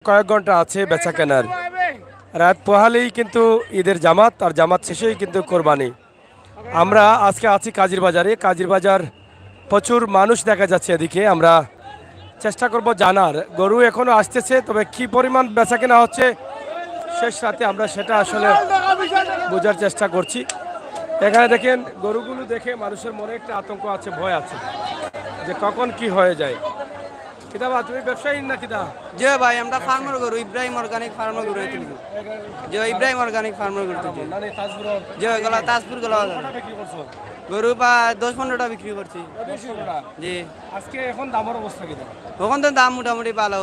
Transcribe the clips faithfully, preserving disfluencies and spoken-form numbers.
কয়েক ঘন্টা আছে বেচা কেনার। রাত পোহালেই কিন্তু ঈদের জামাত, আর জামাত শেষেই কিন্তু কোরবানি। আমরা আজকে আছি কাজির বাজারে। কাজির বাজার প্রচুর মানুষ দেখা যাচ্ছে এদিকে। আমরা চেষ্টা করব জানার, গরু এখনো আসতেছে, তবে কি পরিমাণ বেচা কেনা হচ্ছে শেষ রাতে আমরা সেটা আসলে বোঝার চেষ্টা করছি। এখানে দেখেন, গরুগুলো দেখে মানুষের মনে একটা আতঙ্ক আছে, ভয় আছে যে কখন কি হয়ে যায়। কিতা বা, তুমি ব্যবসায়ী না কিতা? জি ভাই, আমরা ফার্মার গরু, ইব্রাহিম অর্গানিক ফার্মার গরু তুলি। জি, ইব্রাহিম অর্গানিক ফার্মার গরু তুলি। মানে তাজপুর? জি, গলা, তাজপুর গলা বাজার। কটা বিক্রি করছো? গরু বা দশ পনেরোটা বিক্রি করছি। দশ পনেরোটা? জি। আজকে এখন দামের অবস্থা কিতা? এখন তো দাম মোটামুটি ভালো,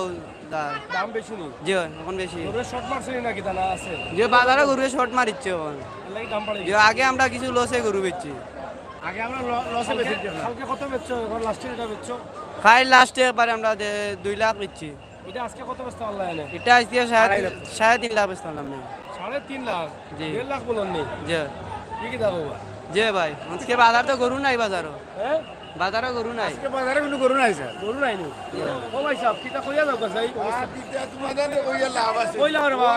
দাম। দাম বেশি নি? জি, এখন বেশি। গরুয়ে শর্ট মারছে নি না কিতা, না আছে? জি, বাজারে গরুয়ে শর্ট মারিচ্ছে এখন। এর লাগি দাম বাড়ে জি, গেছে। আগে আমরা কিছু লসে গরু বেচছি। আগে আমরা ল-, লসে কালকে, বেচছি আমরা। কালকে কত বেচছো? এখন লাস্টে এটা বেচছো? কাল লাস্টে একবারে আমরা দে-, দুই লাখ বেচছি। এটা আজকে কত বেচতে পারলা এনে? এটা আজকে সাড়ে তিন, আড়াই লাখ। সাড়ে তিন লাখ বেচতাম আমি। সাড়ে তিন লাখ? জি। দেড় লাখ বলুন নি? জি। কি কি দাম বাবা? জি ভাই, আজকে বাজার তো গরু নাই বাজারও। হ্যাঁ? বাজারও গরু নাই। আজকে বাজারে কোনো গরু নাই, স্যার। গরু নাই নি? জি। ও ভাই সাহেব, কিতা কইয়া যাও গো, যাই? আর কিতা তোমাদের তো কইয়া লাভ আছে? কইলা রে বাবা,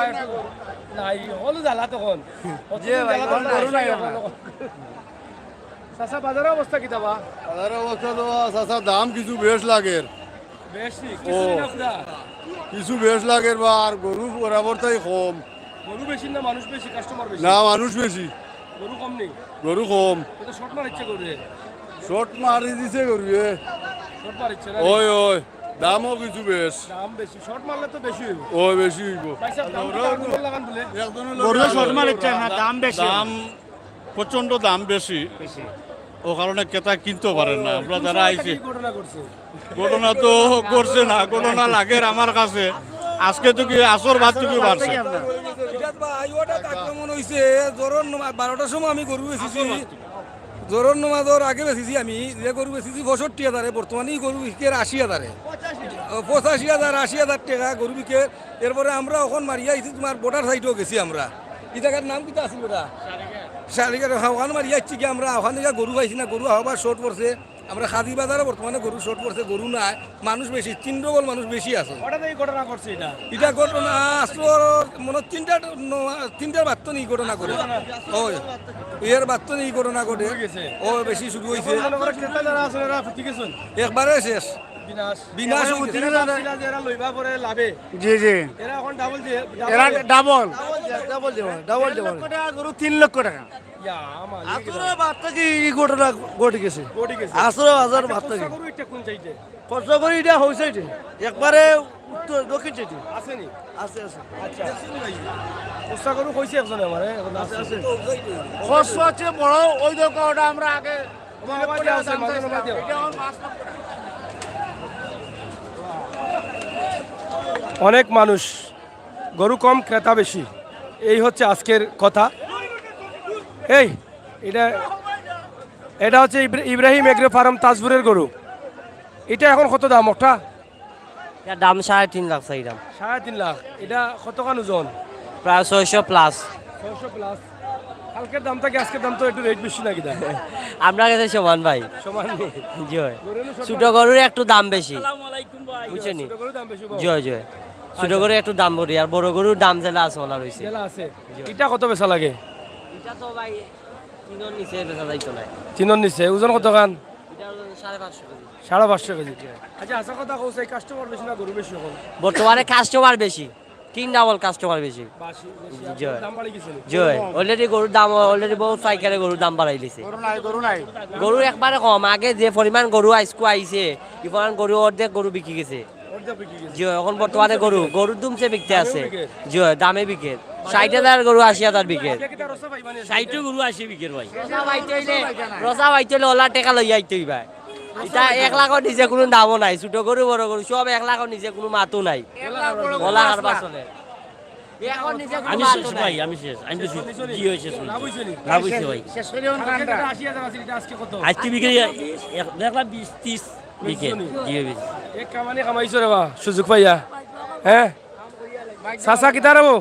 নাই, হলু জ্বালা তখন। জি ভাই, গরু নাই। চাচা, বাজারের অবস্থা কিতা বা? বাজারের অবস্থা তো, চাচা, দাম কিছু বেশ লাগের। বেশি? ও। কিছু না পুরা? কিছু বেশ লাগের বা, আর গরু বরাবর তাই কম। গরু বেশি না মানুষ বেশি, কাস্টমার বেশি? না, মানুষ বেশি। গরু কম নি? গরু কম। এটা শর্ট মারিচ্ছে গরুয়ে? শর্ট মারি দিছে গরুয়ে। শর্ট মারিচ্ছে না? ওই, ওই, দামও কিছু বেশ। দাম বেশি, শর্ট মারলে তো বেশি হইব। ওই, বেশি হইব। ভাই সাহেব, দাম কি ওরাও কার তো গরুর লাগান বলে? একজনের লগে গরু আরো শর্ট মারিচ্ছে না, দাম বেশি। দাম প্রচণ্ড দাম বেশি। বেশি। ও কারণে ক্রেতা কিনতেও পারেন না। আমরা যারা আইছি, কি ঘটনা ঘটছে? ঘটনা তো ঘটছে না, ঘটনা লাগের আমার কাছে। আজকে তো কি আসর বাদ তো কি বাড়ছে? এটা তো ভাই, হঠাৎ আক্রমণ হইছে, জোহরর নমা-, বারোটার সময় আমি গরু বেচছি। জোহরর নমাজর আগে বেচছি আমি, যে গরু বেচছি পঁয়ষট্টি হাজারে, বর্তমানে এই গরু বিকের আশি হাজারে। ও, পঁচাশি হাজার, আশি হাজার টেকা গরু বিকের। এরপরে আমরা অখন মারিয়া আইছি, তোমার বর্ডার সাইডেও গেছি আমরা। ই জাগার নাম কিতা আছিল বেটা? শালিঘাট। হ্যাঁ, অখান মারিয়া আইছি কি আমরা, অখান থাকি গরু পাইছি না, গরু আবার শর্ট পড়ছে। আমরা কাজির বাজারও বর্তমানে গরু শর্ট পড়ছে, গরু নাই, মানুষ বেশি, তিন ডবল মানুষ বেশি আছে। হঠাৎ এই ঘটনা ঘটছে এটা? এটা ঘটনা আসর মনে হয় তিনটা ন-, তিনটার বাদ তো নেই ঘটনা ঘটে। ওই, এর বাদ তো নেই ঘটনা ঘটে। হয়ে গেছে। ও বেশি শুরু হয়েছে। এখন মনে করো ক্রেতা যারা আছেন, এরা ঠিক আছেন? একবারে শেষ। বিনাশ। বিনাশ এরা হয়ে গেছে। উদ্দিন ভাবছিলা যে এরা লইবা পরে লাভে। জি, জি। এরা এখন ডাবল দিয়ে, ডাবল এরা দিয়ে। ডাবল। ডাবল দিয়ে, ডাবল দিয়ে। দেড় লক্ষ টাকা গরু, তিন লক্ষ টাকা। ইয়া, আমার আসলে বাদ থাকি এই ঘটনা ঘটে গেছে। ঘটে গেছে। আসলে বাজার আচ্ছা, বাদ থাকি। কষা গরু এটা কোন সাইডে? কষা গরু এটা হই সাইডে, একবারে উত্তর, দক্ষিণ সাইডে। আছে নি? আছে, আছে। আচ্ছা। কষা গরু কইছে একজনে আমারে, এখন আছে, আছে। কষা হচ্ছে বড়, ওই দেখো, ওটা আমরা আগে ওমা, ওমা, দেও, আছে, মাঝে ওমা, দেও। এটা আমার মাছ। অনেক মানুষ, গরু কম, ক্রেতা বেশি, এই হচ্ছে আজকের কথা। এই, এটা, এটা হচ্ছে ইব্রা-, ইব্রাহিম এগ্রো ফার্ম তাজপুরের গরু। এটা এখন কত দাম ওটা? এটার দাম সাড়ে তিন লাখ চাইলাম। সাড়ে তিন লাখ। এটা কতখান ওজন? প্রায় ছয়শো প্লাস। ছয়শো প্লাস। কালকের দাম থাকি আজকের দাম তো একটু রেট বেশি নাকি দাম? আমরা গেছে সমান ভাই। সমান নি? জি হয়। গরু হলো ছোট। ছোট গরুর একটু দাম বেশি। আসসালামু আলাইকুম ভাই। বুঝছেন নি? ছোট গরুর দাম বেশি বা? জি হয়, জি হয়। ছোট আচ্ছা। গরুর একটু দাম বেশি, আর বড় গরুর দাম যেটা আছে, ওলা রয়েছে। যেটা আছে। জি। এটা কত বেচা লাগে? এটা তো ভাই তিনর নিচে বেচা যাইতো না। তিনর নিচে। ওজন কতখান? এটা হলো সাড়ে পাঁচশো কেজি। সাড়ে পাঁচশো কেজি। আচ্ছা, আচ্ছা, কথা কও, এই কাস্টমার বেশি না গরু বেশি এখন? বর্তমানে কাস্টমার বেশি, তিন ডাবল কাস্টমার বেশি। বাসি, বেশি। জি। দাম বাড়ি গেছে নি? জি, already গরুর দাম, already বহুত পাইকারে গরুর দাম বাড়াই দিছে। গরু নাই, গরু নাই। গরু একবারে কম, আগে যে পরিমাণ গরু আইজকু আইছে, এই পরিমাণ গরু অর্ধেক গরু বিকি গেছে। অর্ধেক বিকি গেছে। জি, এখন বর্তমানে গরু, গরুর দুমছে বিকতে আছে। বিকে? জি, দামে বিকে। ষাট হাজার গরু আশি হাজার বিকে। আগে কিতা রসা ভাই মানে? ষাট গরু আশি বিকের ভাই। রসা ভাইতে হইলে, রসা ভাইতে হইলে ওলা টেকা লইয়া আইতে হইবা। এটা এক লাখর নিচে কোনো দামও নাই, ছোট গরু বড় গরু সব এক লাখর নিচে কোনো মাতও নাই। এক লাখ বড় গরু ওলা আছে হারবা না। চলে। এক লাখর নিচে কোনো আমি মাতও শেষ নাই। ভাই, আমি শেষ। আমি তো শেষ। জি, হয়েছে, শেষ। লাভ হইছে নি? লাভ হইছে ভাই। শেষ করে যখন কালকে কানটা। যেটা আশি হাজার আছে, এটা আজকে কত? আজকে বিক্রি এক লাখ বিশ, ত্রিশ বিকে। বুঝছো নি? জি, ভাই। এক কামানি কামাইছো রে বা, সুযোগ পাইয়া। হ্যাঁ? চাচা কিতা রে বা?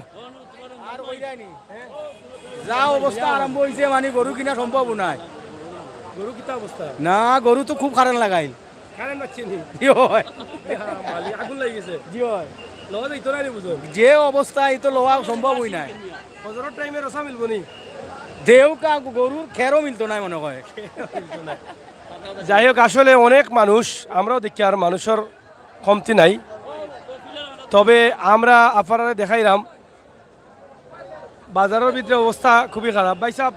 আর কইরা নি? যা অবস্থা আরম্ভ হইছে, মানে গরু কিনা সম্ভব নাই। গরু কিতা অবস্থা? না, গরু তো খুব খারাপ লাগাইল। কারেন্ট মারছে নি? জি হয়। ইয়া মালিক, আগুন লাগি গেছে। জি হয়। লওয়া যাইতো না নি বুঝো। যে অবস্থা, ই তো লওয়া সম্ভব অয় নায়। ফজরর টাইমে রসা মিলবো নি? দেউকা গরুর খেরও মিলতো নায় মনে অয়। যাই হোক, আসলে অনেক মানুষ, আমরাও দেখিয়ার মানুষর কমতি নাই। তবে আমরা আপনারারে দেখাইরাম বাজারর ভিতরে অবস্থা খুবই খারাপ। ভাইসাব,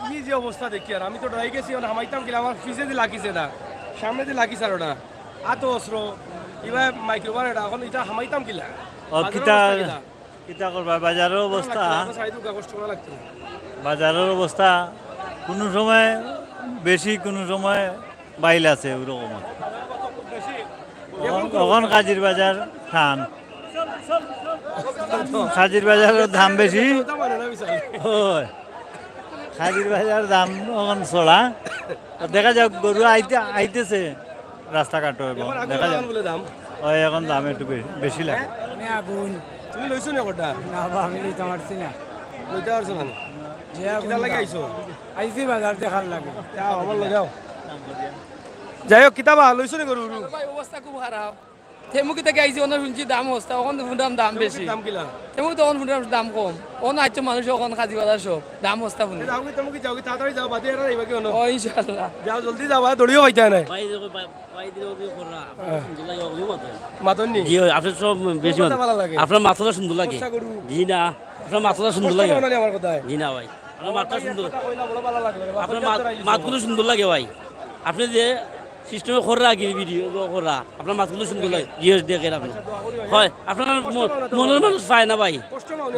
কি যে অবস্থা দেখিয়ার, আমি তো ডরাই গেছি, অখন হামাইতাম কিলা, আমার পিছেদি লাগিছে না, সামনেদি লাগিছে আর ওটা, আতো অস্ত্র, ইবা মাইক্রোফোন এটা, অখন ইটা হামাইতাম কিলা? ও, বাজারর কিতা, অবস্থা কিলা? কিতা করবা? বাজারর অবস্থা, লাগতো না, তো সাইডে উগা কষ্ট করা লাগতো না। বাজারর অবস্থা কুনু সময় বেশি, কুনু সময় বাইল আছে, ওরকম। অখন কাজির বাজার টান, কাজির বাজারর দাম বেশি। ওই, কাজির বাজারর দাম অখন চড়া। তো দেখা যাক, গরু আইতে, আইতেছে রাস্তাঘাটো, এবং অখন আগুন দেখা যাক। লাগান বলে দাম। ওই, অখন দাম একটু বে-, বেশি লাগে। হ্যাঁ? আমি আগুন। তুমি লইছো না কটা? না বা, আমি লইতে পারছি না। লইতে পারছো না? যে আগুন কিতা লাগে দাম। আইছো? আইছি বাজার দেখার লাগি। যাও, আমার লগে যাও। যাই হোক, কিতা বা, লইছো নি গরু? ভাই, অবস্থা খুব খারাপ। তেমুকি থাকি আইছি, অনো হুনছি দাম হস্তা, অখন তো হুনরাম দাম বেশি। দাম কিলা? তেমুকি তো অখন হুনরাম দাম কম। অনো আইছে মানুষ, অখন কাজি বাজার সব দাম হস্তা হুনি। যাওগি, তেমুকি যাওগি, তাড়াতাড়ি যাও, বাদে আর আইবা কি অনো? ও, ইনশাআল্লাহ। যাও, জলদি যাওবা, দড়িও পাইতা নাই। ভাই, দেখো, ভাই, ভাই, দিলে ওকে কররা। হ্যাঁ। সুন্দর লাগে, ওকে মাতইন। মাতইন নি? জি, আপনার সব বেশি কথা মাত-, ভালো লাগে। আপনার মাতটা সুন্দর লাগে। কষা গরু। জি না, আপনার মাতটা সুন্দর কষ্ট লাগে। মনে হয় আমার কথায়। জি না ভাই, আপনার মাতটা সুন্দর। কথা কইলা বড় ভালো লাগে। আপনার মাত-, মাতগুলো সুন্দর লাগে ভাই। আপনি যে সিস্টেমে কররা কি ভিডিও কররা, আপনার মাতগুলো সুন্দর লাগে। জি, দেখেন আপনি। হয়, আপনার ম-, মনের মানুষ পায় না ভাই।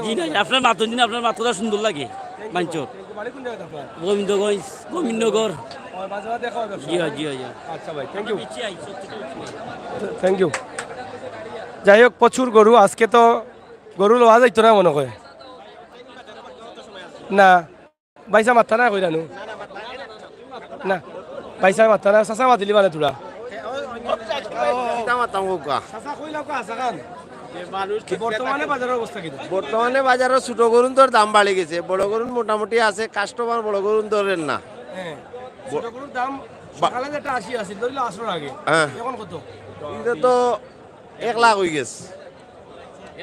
জি না, আপনার মাত, জি না, আপনার মাতগুলো সুন্দর লাগে। মাঞ্চর। বাড়ি কোন জায়গাতে আপনার? গোবিন্দগঞ্জ, গোবিন্দনগর। আমার মাঝে মাঝে দেখা হবে। জি, জি, জি। আচ্ছা ভাই, থ্যাংক ইউ। Thank you. যাই হোক, প্রচুর গরু। আজকে তো গরু লওয়া যাইতো না মনে হয়। না, ভাইসাব মাততা না কইরা নু? না, ভাইসাব মাততা না, চাচা মাতিলি মানে তোরা। কিতা মাতাম কউক্কা? চাচা কইলা কো আশা খান। বর্তমানে বাজারর অবস্থা কিতা? বর্তমানে বাজারর ছোট গরুন্তর দাম বাড়ি গেছে, বড় গরুন মোটামুটি আছে, কাস্টমার বড় গরুন্তরের না। হ্যাঁ। ছোট গরুর দাম সকালে যেটা আশি আছিল, ধরিল আশির আগে। হ্যাঁ। এখন কত? ইটা তো এক লাখ অই গেছে।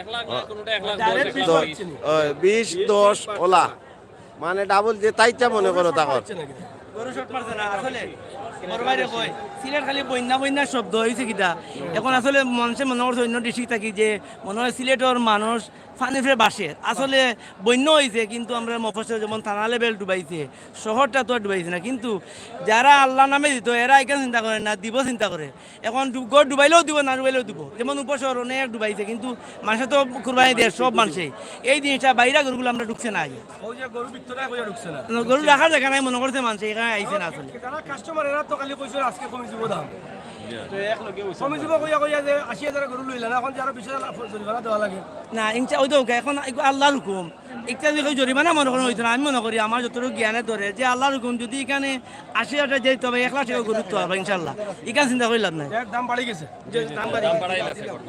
এক লাখ না, কোনোটা এক লাখ দশ, এক লাখ বিশ। ওই, বিশ, দশ ওলা। মানে ডাবল যে তাইচ্ছা মনে করো তা কর। গরু শর্ট মারছে না, আসলে। বড় ভাইরে কই, সিলেট খালি বন্যা বন্যা শব্দ অইছে কিতা? এখন আসলে মানুষে মনে করছে অন্য ডিস্ট্রিক্ট থাকি যে মনে হয় সিলেটর মানুষ পানির উপরে বাসে। আসলে বন্যা অইছে, কিন্তু আমরা মফস্বল যেমন থানা লেভেল ডুবাইছে, শহরটা তো আর ডুবাইছে না, কিন্তু যারা আল্লাহর নামে দিত, এরা ইখান চিন্তা করে না, দিব চিন্তা করে। এখন ডু-, ঘর ডুবাইলেও দিব, না ডুবাইলেও দিব। যেমন উপশহর অনেক ডুবাইছে, কিন্তু মানুষে তো কুরবানি দেয় সব মানুষে। এই জিনিসটা বাইরা গরুগুলো আমরা ঢুকছে না আগে। ওই যে গরু ভিতরে কইয়া ঢুকছে না। না, গরু রাখার জায়গা নাই মনে করছে মানুষে, এখানে আইছে না আসলে। যারা কাস্টমার এরা তো খালি কইছে আজকে কমি দিব দাম। কমি দিব কইয়া কইয়া যে আশি হাজার গরু লইলা না, এখন যারা বিশ হাজার জরিমানা দেওয়া লাগে। না, ইনশা-, ওই তো এখন আল্লাহর হুকুম। একটা যদি কেউ জরিমানা মনে করেন হইতো না, আমি মনে করি আমার যতটুকু জ্ঞানে ধরে যে আল্লাহর হুকুম যদি এখানে আশি হাজার যাই, তবে এক লাখ টাকা গরু তো হবে ইনশাল্লাহ। এখানে চিন্তা করি লাভ নাই। এর দাম বাড়ি গেছে।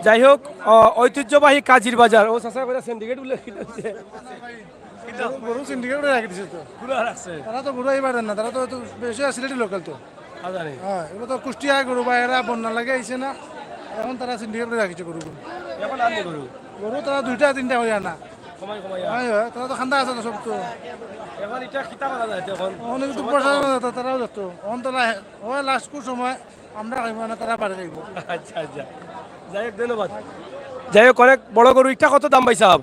যাই হোক, অ, ঐতিহ্যবাহী কাজির বাজার, ও চাচা কইরা সিন্ডিকেট উল্লেখ করছে। গরু সিন্ডিকেট করে রাখি দিছে তো। পুরা রাখছে। তারা তো গরু এইবার দেন না, তারা তো, তো বেশি সিলেটি লোকাল তো। আজানি। হ্যাঁ, এগুলো তো কুষ্টিয়া গরু বা এরা বন্যা লাগে আইছে না, এখন তারা সিন্ডিকেট করে রাখিছে গরুগুলো। এখন আননি গরু? গরু তারা দুইটা তিনটা হইয়া না। কমাই কমাই আর। হয়, হয়, তারা তো খান্দা আছে তো সব তো। এখন এটা কিতা করা যায় এখন? এখন কিন্তু প্রশাসন আছে, তারাও দেখতো। এখন তো লা-, হয় লাস্ট কোন সময় আমরা খাইব না, তারা পারে খাইব। আচ্ছা, আচ্ছা। যাই হোক, ধন্যবাদ। যাই হোক, অনেক বড় গরু। একটা কত দাম ভাইসাব?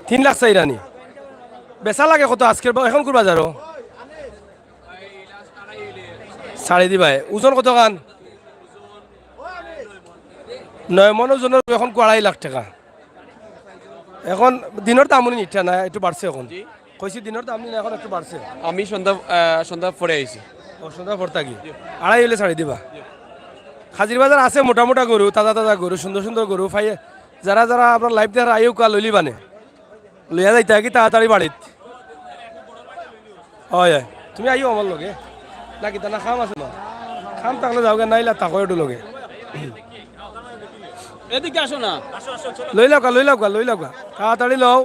তিন লাখ চাইরা নি। বেচা লাগে কত আজকের বা-, এখনকুর বাজারো? সাড়ে দি ভাই। ওজন কত খান? নয় মন ওজনর এখনকু আড়াই লাখ টাকা। এখন দিনর দাম উনি নিচ্ছে না, একটু বাড়ছে এখন। জি। কইছি দিনর দাম নি না, এখন একটু বাড়ছে। আমি সন্ধ্যা, আহ, সন্ধ্যা পরে আইছি। ও, সন্ধ্যা পর থাকি। আড়াই হইলে ছাড়ি দিবা। কাজির বাজার আছে মোটা মোটা গরু, তাজা তাজা গরু, সুন্দর সুন্দর গরু। পাইয়ে যারা যারা আপনার লাইভ দেখার আইও কা লইলি বানে। লইয়া যাইতা কি তাড়াতাড়ি বাড়িত। হয়, হয়। তুমি আইও আমার লগে। না কিতা না কাম আছে না? কাম থাকলে যাওগা, নাইলে থাকো একটু লগে। এদিকে আসো না। লই লাউক্কা, লই লাউক্কা, লই লাউক্কা। তাড়াতাড়ি লও।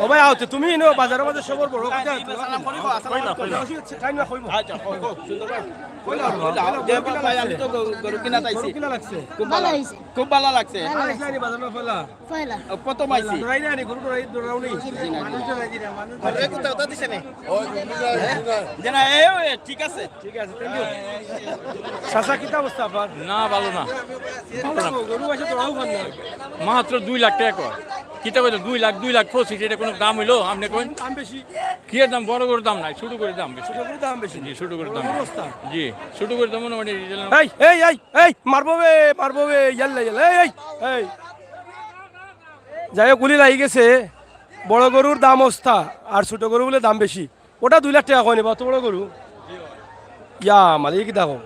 ও ভাই, আও তো, তুমি ইনো বাজারর মাঝে সবর বড় কথা। সালাম করিব, আসসালামু আলাইকুম। কইলা, কইলা। কইলা, কইলা। আচ্ছা, কইব, কইব। সুন্দর ভাই। কইলা, কইলা, কইলা। যে ভাই, আমি তো গরু, গরু কিনা চাইছি। গরু কিনা লাগছে? খুব ভালো। ভালো হইছে। খুব ভালো লাগছে। ভালো আইছলা নি বাজারো পয়লা? পয়লা। ও, প্রথম আইছি। পয়লা। ডরাই না নি, গরু ডরাই, ডরাও নি? জি না, জি না। মানুষ ডরাই দিরা, মানুষ আরে, ডরাই কোথাও দিরা। তো দিছে নি? ওই, ওই, ওই, ওই। যে না, এ, ওই, ঠিক আছে। ঠিক আছে, thank you। চাচা, কিতা অবস্থা আপনার? না, ভালো না। ভালো না। গরু আছে, ডরাও পান না। মাত্র দুই লাখ টেকা কয়। কিতা কইতো? দুই লাখ, দুই লাখ পঁচিশ, ইটা কুনু দাম অইলো? আপনে কইন। দাম বেশি। কিয়ের দাম? বড় গরুর দাম নাই, ছোট গরুর দাম বেশি। ছোট গরুর দাম বেশি। জি, ছোট গরুর দাম। বড় গরুর অবস্থা? জি, ছোট গরুর দাম মোটামুটি retail। এই, এই, এই, এই, মারবো বে, মারবো বে, ইয়াল্লা, ইয়াল্লা, এই, এই, এই। যাই হোক, গুলি লাগি গেছে, বড় গরুর দাম অস্তা, আর ছোট গরু বুলে দাম বেশি। ওটা দুই লাখ টেকা কয় নি বা, অত বড় গরু? ইয়া, মালিক দেখো,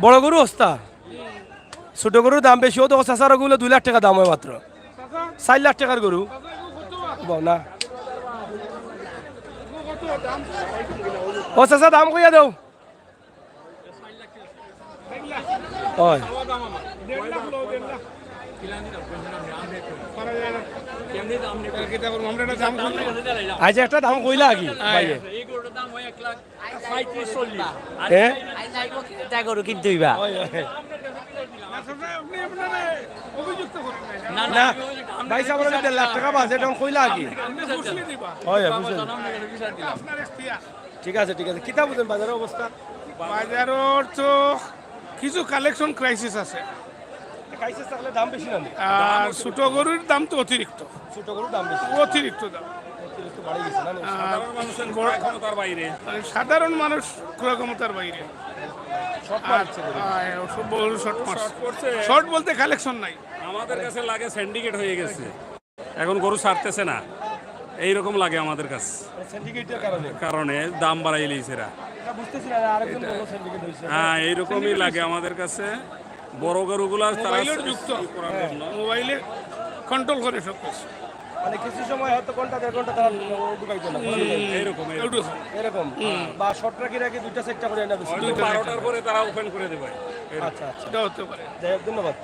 বড় গরু অস্তা, ছোট গরুর দাম বেশি। ও দেখো, চাচার ওগুলো দুই লাখ টেকা দাম হয় মাত্র, চাইর লাখ টেকার গরু। বল না। ও চাচা, দাম কইয়া দেও। অয়। আচ্ছা, একটা দাম কইলা আগে, ভাইয়ে। হ্যাঁ? গরু কিনতে হইবা। অয়, অয়। না, না, ভাই সাহেব, দেড় লাখ টেকা বাজেট, এখন কইলা আগে। অয়, অয়, বুঝলাম। ঠিক আছে, ঠিক আছে। কিতা বুঝেন বাজারর অবস্থা? বাজারর তো কিছু collection crisis আছে। Crisis থাকলে দাম বেশি না নি? আর ছোট গরুর দাম তো অতিরিক্ত। ছোট গরুর দাম বেশি। অতিরিক্ত দাম। অতিরিক্ত বাড়ি গেছে না নি? আর সাধারণ মানুষের ক্রয় ক্ষমতার বাইরে। মানে সাধারণ মানুষ ক্রয় ক্ষমতার বাইরে। Short আর, মারছে গরু। আহ, সব গরু short মারছে। Short করছে। Short বলতে collection নাই। আমাদের কাছে লাগে syndicate হয়ে গেছে। এখন গরু ছাড়তেছে না, এইরকম লাগে আমাদের কাছে। মানে syndicate-এর কারণে? কারণে দাম বাড়াই লিয়েছে এরা। এটা বুঝতেছি না, আরেকজন বললো syndicate হয়েছে। হ্যাঁ, এইরকমই লাগে আমাদের কাছে। বড় গরুগুলা তারা মোবাইলের যুক্ত। ই করার জন্য। মোবাইলে control করে সব কিছু। মানে কিছু সময় হয়তো ঘন্টা দেড় ঘন্টা তারা ঢুকাইতো না। হুম, এইরকম, এইরকম। এরকম। হুম। বা short রাখি রাখি দুইটা চারটা করে এনে বেশি। হয়তো দুইটা বারোটার পরে তারা open করে দেবে। এরকম। আচ্ছা, আচ্ছা। এটা হতে পারে। যাই হোক, ধন্যবাদ।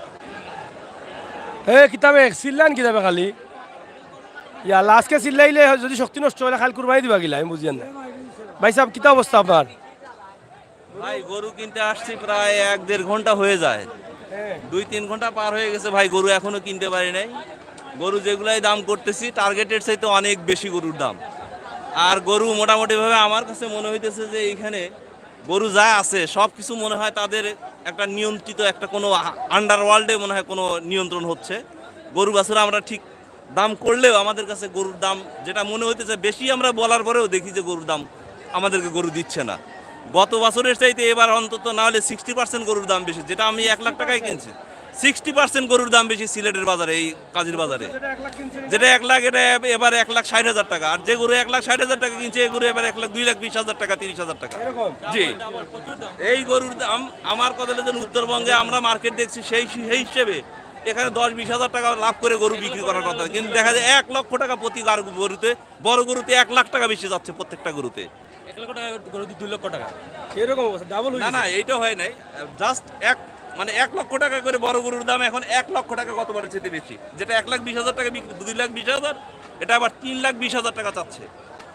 এ, কিতাবে, চিল্লান কিতাবে খালি? ইয়া, আজকে চিল্লাইলে যদি শক্তি নষ্ট অইলে কাইল কুরবানি দিবা কিলা, আমি বুঝিয়ার না। ভাই সাহেব, কিতা অবস্থা আপনার? ভাই, গরু কিনতে আসছি প্রায় এক দেড় ঘন্টা হয়ে যায়। দুই তিন ঘন্টা পার হয়ে গেছে ভাই, গরু এখনো কিনতে পারি নাই। গরু যেগুলাই দাম করতেছি, target-এর চাইতে অনেক বেশি গরুর দাম। আর গরু মোটামুটিভাবে আমার কাছে মনে হইতেছে যে এইখানে গরু যা আছে সব কিছু মনে হয় তাদের একটা নিয়ন্ত্রিত একটা কোনো আ-, underworld-এ মনে হয় কোনো নিয়ন্ত্রণ হচ্ছে। গরু বাছুর আমরা ঠিক দাম করলেও আমাদের কাছে গরুর দাম যেটা মনে হইতেছে বেশি, আমরা বলার পরেও দেখি যে গরুর দাম আমাদেরকে গরু দিচ্ছে না। গত বছরের চাইতে এবার অন্তত না হলে sixty percent গরুর দাম বেশি, যেটা আমি এক লাখ টাকায় কিনছি, sixty percent গরুর দাম বেশি সিলেটের বাজারে, এই কাজির বাজারে। যেটা এক লাখ, এটা এব-, এবার এক লাখ ষাট হাজার টাকা, আর যে গরু এক লাখ ষাট হাজার টাকা কিনছে, এই গরু এবার এক লাখ, দুই লাখ বিশ হাজার টাকা, তিরিশ হাজার টাকা। জি, এই গরুর দাম আমার কথা হলো যে উত্তরবঙ্গে আমরা মার্কেট দেখছি, সেই সেই হিসেবে এখানে দশ বিশ হাজার টাকা লাভ করে গরু বিক্রি করার কথা, কিন্তু দেখা যায় এক লক্ষ টাকা প্রতি গার-, গরুতে, বড় গরুতে এক লাখ টাকা বেশি যাচ্ছে প্রত্যেকটা গরুতে। এক লক্ষ টাকা গরু দুই লক্ষ টাকা। এরকম অবস্থা, ডাবল হয়ে না, গেছে। না, এইটা হয় নাই। Just এক, মানে, এক লক্ষ টাকা করে বড় গরুর দাম এখন এক লক্ষ টাকা গতবারের চাইতে বেশি। যেটা এক লাখ বিশ হাজার টাকা বিক্রি, দুই লাখ বিশ হাজার, এটা আবার তিন লাখ বিশ হাজার টাকা চাচ্ছে,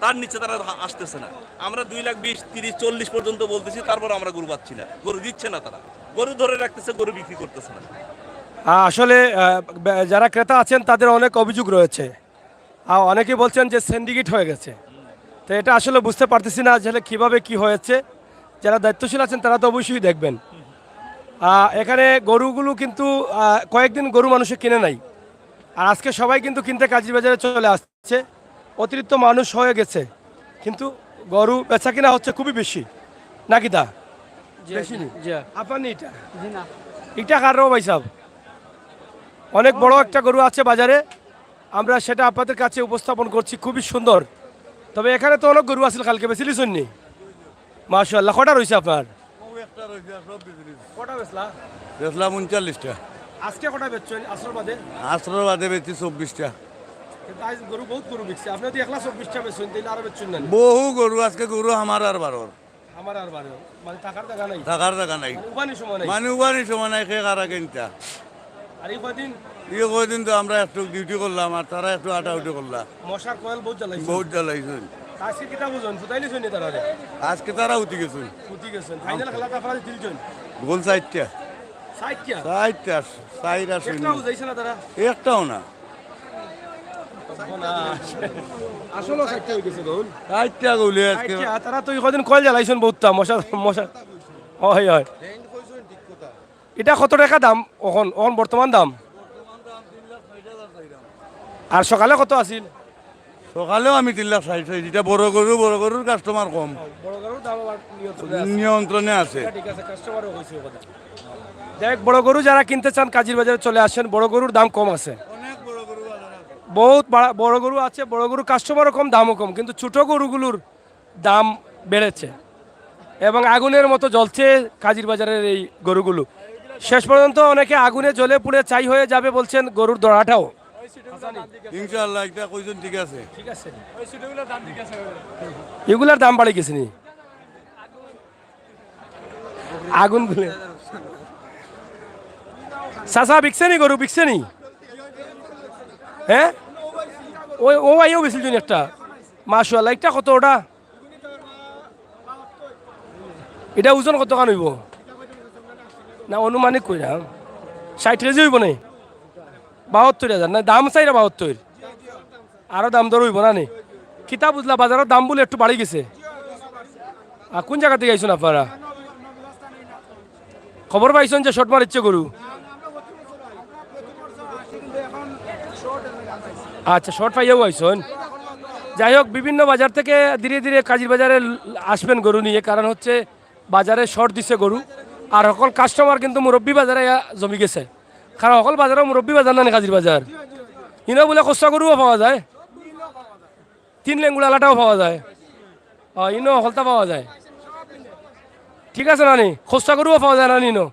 তার নিচে তারা হা-, আসতেছে না। আমরা দুই লাখ বিশ, তিরিশ, চল্লিশ পর্যন্ত বলতেছি, তারপর আমরা গরু পাচ্ছি না, গরু দিচ্ছে না তারা, গরু ধরে রাখতেছে, গরু বিক্রি করতেছে না। আ-, আসলে, আ, বে-, যারা ক্রেতা আছেন তাদের অনেক অভিযোগ রয়েছে। আ, অনেকেই বলছেন যে সিন্ডিকেট হয়ে গেছে। তো এটা আসলে বুঝতে পারতেছি না আসলে কিভাবে কি হয়েছে। যারা দায়িত্বশীল আছেন তারা তো অবশ্যই দেখবেন। আ, এখানে গরুগুলো কিন্তু, আ, কয়েকদিন গরু মানুষে কিনে নাই, আর আজকে সবাই কিন্তু কিনতে কাজির বাজারে চলে আসছে। অতিরিক্ত মানুষ হয়ে গেছে, কিন্তু গরু বেচা কিনা হচ্ছে খুবই বেশি, নাকি দা? জি, বেশি জি, নি? জি। আপনার নি এটা? জি না। এটা কার রে ভাই সাহেব? অনেক বড় একটা গরু আছে বাজারে, আমরা সেটা আপনাদের কাছে উপস্থাপন করছি, খুবই সুন্দর। তবে এখানে তো অনেক গরু আছিল কালকে, বেচিলিছইন নি? মাশাআল্লাহ, কটা রইছে আপনার? ও একটা রইছে, আর সব বেচি দিছি। কটা বেচলা? বেচলাম ঊনচল্লিশটা। আজকে কটা বেচছইন আসর বাদে? আসর বাদে বেচছি চব্বিশটা। কিন্তু আজ গরু, বহুত গরু বিকছে। আপনি যদি একলা চব্বিশটা বেচছইন, তাইলে আরো বেচছইন না? বহু গরু, আজকে গরু আমার আর বারোর। আমার আর বারোর। মানে থাকার জাগা নাই? থাকার জাগা নাই। মানে উবানি সময় নাই? মানে উবানি সময় নাই, কে কারা কিনতা? আর এই কয়দিন? এই কয়দিন তো আমরা একটু ডিউটি করলাম, আর তারা একটু আটাউটি করলা। মশার কয়েল বহুত জ্বালাইছে। বহুত জ্বালাইছে। আজকে কিতা বুঝুন, ফুটাইলি শুনি তারা রে। আজকে তারা উঠি গেছে। উঠি গেছে। ফাইনাল খেলা তারপরে তিনজন। গোল চারটা। চারটা? চারটা, চারটা শুনি। একটাও বুঝাইছে না তারা? একটাও না। আসলে চারটা হয়ে গেছে গোল। চারটা গোলে আজকে। চারটা, তারা তো এই কয়দিন কয়েল জ্বালাইছেন বহুতটা, মশা, মশা। হয়, হয়। এটা কত টাকা দাম অখন, অখন বর্তমান দাম? আর সকালে কত আছিল? সকালেও আমি তিন লাখ ষাট চাইছি। এটা বড় গরু, বড় গরুর কাস্টমার কম। বড় গরুর দাম আবার নিয়ন্ত্রণে আছে। নিয়ন্ত্রণে আছে। ঠিক আছে, কাস্টমারও কইছে কথা। যাই হোক, বড় গরু যারা কিনতে চান কাজির বাজারে চলে আসেন, বড় গরুর দাম কম আছে। অনেক বড় গরু বাজারে আছে। বহুত বাড়া-, বড় গরু আছে, বড় গরুর কাস্টমারও কম, দামও কম, কিন্তু ছোট গরুগুলোর দাম বেড়েছে এবং আগুনের মতো জ্বলছে কাজির বাজারের এই গরুগুলো। শেষ পর্যন্ত অনেকে আগুনে জ্বলে পুড়ে ছাই হয়ে যাবে বলছেন গরুর দড়াটাও। ইনশাআল্লাহ, এটা কইছেন ঠিক আছে। ঠিক আছে। এগুলার দাম বাড়ি গেছে নি? আগুন বলে। চাচা, বিকছে নি গরু, বিকছে নি? হ্যাঁ, ওই, ও ভাইও বেশি জন একটা। মাশাআল্লাহ, একটা কত ওটা? এটা ওজন কত খান হইব? না, অনুমানিক কইরা ষাট কেজি হইব নি? বাহাত্তর হাজার না, দাম চাইরা বাহাত্তর। আরো দাম দর হইব না নি? কিতা বুঝলা, বাজারের দাম বলে একটু বাড়ি গেছে। আর কোন জায়গা থেকে আইছেন আপনারা? খবর পাইছেন যে শর্ট মারিচ্ছে গরু? আচ্ছা, শর্ট পাইয়াও আইছেন। যাই হোক, বিভিন্ন বাজার থেকে ধীরে ধীরে কাজির বাজারে আসবেন গরু নিয়ে, কারণ হচ্ছে বাজারে শর্ট দিছে গরু, আর সকল কাস্টমার কিন্তু মুরব্বী বাজারে আইয়া জমি গেছে, কারণ সকল বাজারও মুরব্বী বাজার না নি কাজির বাজার। ইনো বলে খোসা গরুও পাওয়া যায়, তিন লেঙ্গুড়া লাটাও পাওয়া যায়। ইনো হকলতা পাওয়া যায়। ঠিক আছে না নি? খোসা গরুও পাওয়া যায় না নি ইনো?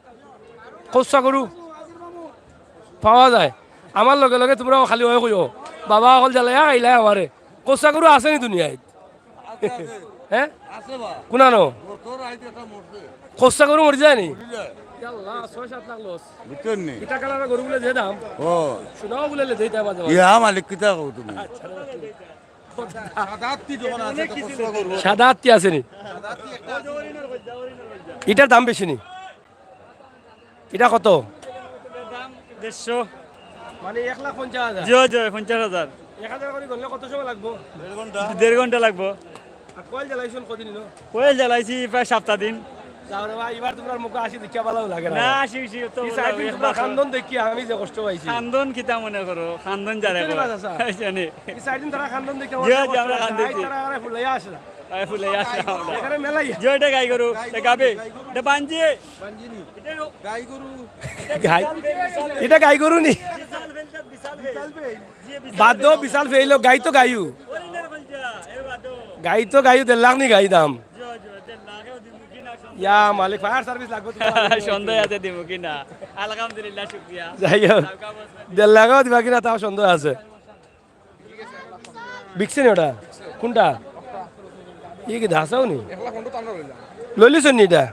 খোসা গরু পাওয়া যায়। আমার লগে লগে তোমরাও খালি ওই কইও, "বাবা, হকল জ্বালাইয়া খাইলাই আমারে।" খোসা গরু আছে নি দুনিয়াত? হ্যাঁ? কোনানো? খোসা গরু মরি যায় নি? ইয়া আল্লাহ, ছয় সাত লাখ লস। বুঝছেন নি? ইটা কালার গরু বলে যে দাম। ও। শোনাও বলে লে, যেটা মাঝে মাঝে। ইয়া মালিক, কিতা কও তুমি? আচ্ছা। সাদা আত্তি যখন আছে, তো কষ্ট করবো। সাদা আত্তি আছে নি? ইটার দাম বেশি নি? ইটা কত? দেড়শো। মানে এক লাখ পঞ্চাশ হাজার? জি, জি, পঞ্চাশ হাজার। এক হাজার করে করলে কত সময় লাগবো? দেড় ঘন্টা। দেড় ঘন্টা লাগবো। আর কয়েল জ্বালাইছেন কদিন হইলো? কয়েল জ্বালাইছি প্রায় সপ্তাহ দিন। তাহলে ভাই, এবার তোমার মুখে আসি দেখিয়া ভালো লাগে না। না, আসি, আসি, তো এই সাইড দিন তোমার খান্দন দেখি আমি যে কষ্ট পাইছি। খান্দন কিতা মনে করো? খান্দন যারে বুঝতে করো। পারছো, স্যার? এই জানি। এই সাইড দিন তারা খান্দন দেখি জি, জি, আমরা খান্দন দেখি। তারা আরে ফুলাই আসে না। আরে ফুলাই আসে না আমরা। এখানে মেলাই। জি, ওইটা গাই গরু, এটা গাবে। এটা বাঞ্জি। বাঞ্জিনি। গাই গরু। গাই। এটা গাই গরু নি? বিশাল ফেল, বিশাল ফেল। বাদ দেও, বিশাল ফেল, গাই তো গাইউ। গাই তো গাইউ, দেড় লাখ নি গাই দাম। ইয়া মালিক, ফায়ার সার্ভিস লাগবে তো। সন্দেহ আছে দিমু কি না? আলহামদুলিল্লাহ, শুকরিয়া। যাই হোক, দেড় লাখও দিবা কিনা তাও সন্দেহ আছে। বিকছে নি ওটা? কোনটা? ই কি ধাসাও নি? লইলিছন নি এটা?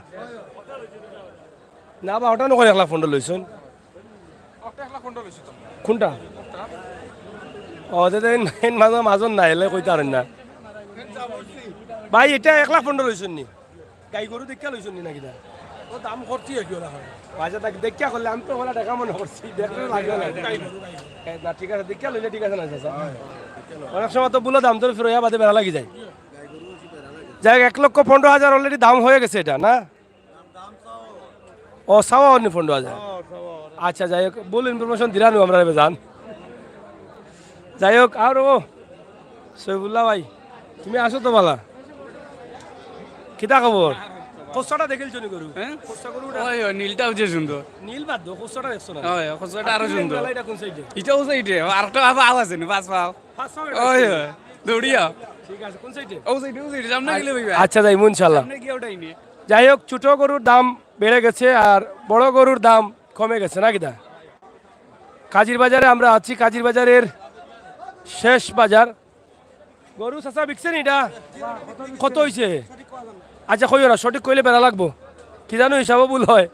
না বা, ওটা নকল এক লাখ পনেরো লইছন। কোনটা? ও, যে, যে, এন, এন মাঝে মাজন নাই, এলে কইতে পারেন না। ভাই, এটা এক লাখ পনেরো লইছন নি? গাই গরু দেখিয়া লইছন নি নাকি দা? ও দাম করছি আর কি ওরা হয়। আচ্ছা, দেখ, দেখিয়া করলে আমি তো ওরা দেখা মনে করছি, দেখলে লাগে না। এ, না, ঠিক আছে, দেখিয়া লইলে ঠিক আছে না, চাচা? অনেক সময় তো বুলো দাম দর ফিরোয়া বাদে বেড়া লাগি যায়। যাই হোক, এক লক্ষ পনেরো হাজার already দাম হয়ে গেছে এটা, না? ও, চাওয়া অন্য পনেরো হাজার। আচ্ছা, যাই হোক, ভুল ইনফরমেশন দিলাম আমরা এবার জান। যাই হোক, আর ও সৈফুল্লাহ ভাই, তুমি আছো তো বালা? কিতা খবর? খোসাটা দেখিলছো নি গরু? হ্যাঁ? খোসা গরুটা? ওই, ওই, নীলটাও যে সুন্দর। নীল বাদ দাও, খোসাটা দেখছো না? ওই, খোসাটা আরো সুন্দর। এটা কোন সাইডে? এটা ও সাইডে, আরেকটা বাবা আওয়াজ আছে না, পাঁচ পাও। পাঁচ পাও ওই, ওই, দৌড়িয়া। ঠিক আছে, কোন সাইডে? ও সাইডে, ও সাইডে, সামনে গেলে ভাই। আচ্ছা, যাই, ইনশাআল্লাহ। সামনে গিয়ে ওটাই নিয়ে। যাই হোক, ছোট গরুর দাম বেড়ে গেছে আর বড় গরুর দাম কমে গেছে, নাকি দা? কাজির বাজারে আমরা আছি, কাজির বাজারের শেষ বাজার। গরু চাচা বিকছে নি এটা? কত হইছে? আচ্ছা, কইও না, সঠিক কইলে বেড়া লাগবো। কি জানো, হিসাবও ভুল হয়।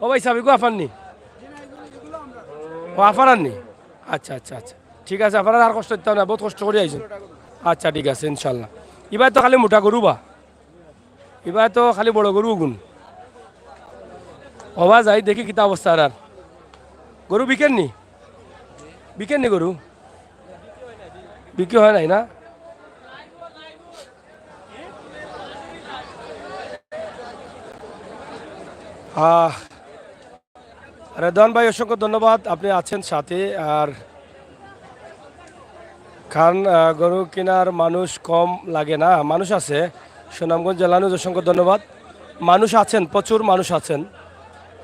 ও ভাই, চাবিগু আফাননি? ও, আফারার নি? আচ্ছা, আচ্ছা, আচ্ছা। ঠিক আছে, আফারার আর কষ্ট দিতাম না, বউত কষ্ট করি আইছইন। আচ্ছা, ঠিক আছে, ইনশাল্লাহ। ইবায় তো খালি মোটা গরু বা? ইবায় তো খালি বড় গরু অগুন। ও বা যাই দেখি কিতা অবস্থা আর। আর গরু বিকের নি? বিকের নি গরু? বিক্রি হয় নাই না? আহ, রেদওয়ান ভাই, অসংখ্য ধন্যবাদ, আপনি আছেন সাথে। আর খান, আহ, গরু কেনার মানুষ কম লাগে না, মানুষ আছে। সুনামগঞ্জ জেলা নিউজ, অসংখ্য ধন্যবাদ। মানুষ আছেন, প্রচুর মানুষ আছেন।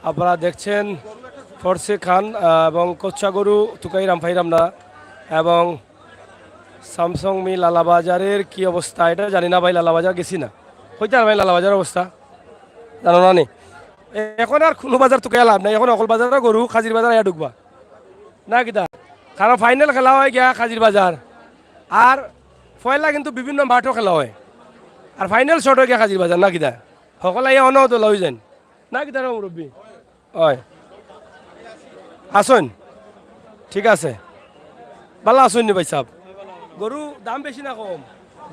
আপনারা দেখছেন ফরসে খান, আহ, এবং কচ্চা গরু তুকাইরাম ফাইরাম না, এবং স্যামসং মি লালাবাজারের কি অবস্থা এটা জানি না ভাই, লালাবাজার গেছি না। কইতে আর ভাই লালাবাজার অবস্থা জানো না নি? এ-, এখন আর কোনো বাজার তুকাইয়া লাভ নাই, এখন অকল বাজারে গরু, কাজির বাজার আইয়া ঢুকবা। না কিতা? কারণ ফাইনাল খেলা হয় গিয়া কাজির বাজার। আর পয়লা কিন্তু বিভিন্ন মাঠও খেলা হয়। আর ফাইনাল শট হয় গিয়া কাজির বাজার, না কিতা? হকল আইয়া অনও তো লই যান। না কিতা রে মুরব্বি? অয়। আছইন? ঠিক আছে। ভালা আছইন নি ভাই সাহেব? গরু দাম বেশি না কম?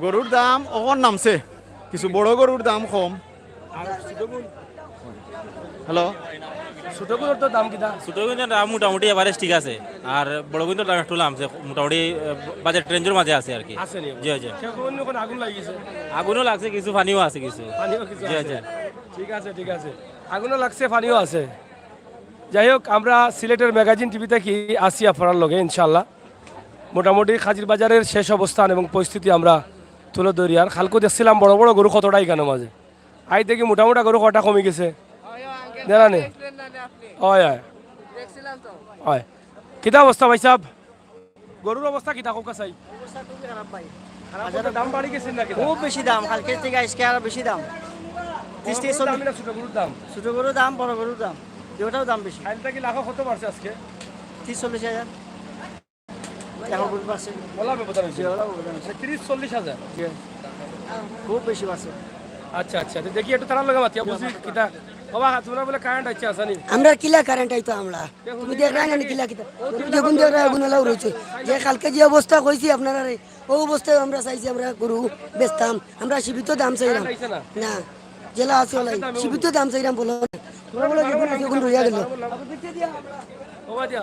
গরুর দাম অখন নামছে, কিছু বড় গরুর দাম কম। আর ছোট গরু? হ্যালো? ছোট গরুর তো দাম কিতা? ছোট গরুর দাম মোটামুটি এভারেজ ঠিক আছে, আর বড় গরুর দাম একটু নামছে, মোটামুটি, আহ, বাজেট রেঞ্জের মাঝে আছে আর কি। আছে নি? জি, জি। সে গরু এখন আগুন লাগি গেছে? আগুনও লাগছে কিছু, পানিও আছে কিছু। পানিও কিছু জি, আছে। জি। ঠিক আছে, ঠিক আছে। আগুনও লাগছে, পানিও আছে। যাই হোক, আমরা সিলেটের ম্যাগাজিন টিভি থাকি আছি আপনার লগে, ইনশাআল্লাহ। মোটামুটি কাজির বাজারের শেষ অবস্থান এবং পরিস্থিতি আমরা তুলে ধরি। আর কালকে দেখছিলাম বড় বড় গরু কতটা এখানে মাঝে। আই দেখি মোটামুটি গরু কটা কমি গেছে। জানা নেই? হয়, হয়। হয়। কিতা অবস্থা ভাই সাহেব? গরুর অবস্থা কিতা কউক্কা চাই? অবস্থা খুবই খারাপ ভাই। খারাপ বলতে দাম বাড়ি গেছে না কিতা? খুব বেশি দাম, কালকে থেকে আজকে আরো বেশি দাম। ত্রিশ বড় থেকে গরুর দাম চল্লিশ। না ছোট গরুর দাম? ছোট গরুর দাম, বড় গরুর দাম, দুটাও দাম বেশি। কাল থেকে লাখো কত বাড়ছে আজকে? ত্রিশ চল্লিশ হাজার। এখন বুঝতে পারছি। ওলা ব্যবধান হয়েছে। জি, ওলা ব্যবধান হয়েছে। মানে ত্রিশ চল্লিশ হাজার? জি। খুব বেশি বাড়ছে। আচ্ছা, আচ্ছা, তো দেখি একটু তারার লগে মাতিয়া বুঝি কিতা। বাবা, তোমরা বলে কারেন্ট আইছে, আসানি? আমরা কিলা কারেন্ট আইতো আমরা? তুমি দেখরায় না নি কিলা কিতা? তুমি দেখুন দেখরায় আগুন ওলাও রয়েছে। যে কালকে যে অবস্থা কইছি আপনারা রে, ও অবস্থায় আমরা চাইছি আমরা গরু বেচতাম। আমরা সীমিত দাম চাইলাম। কারেন্ট আইছে না? না, জেলা আছে ওলাই। সীমিত দাম চাইলাম বলো। তোমরা বলো যেগুন আছে, ওগুন রইয়া গেল। বাবা দিয়া।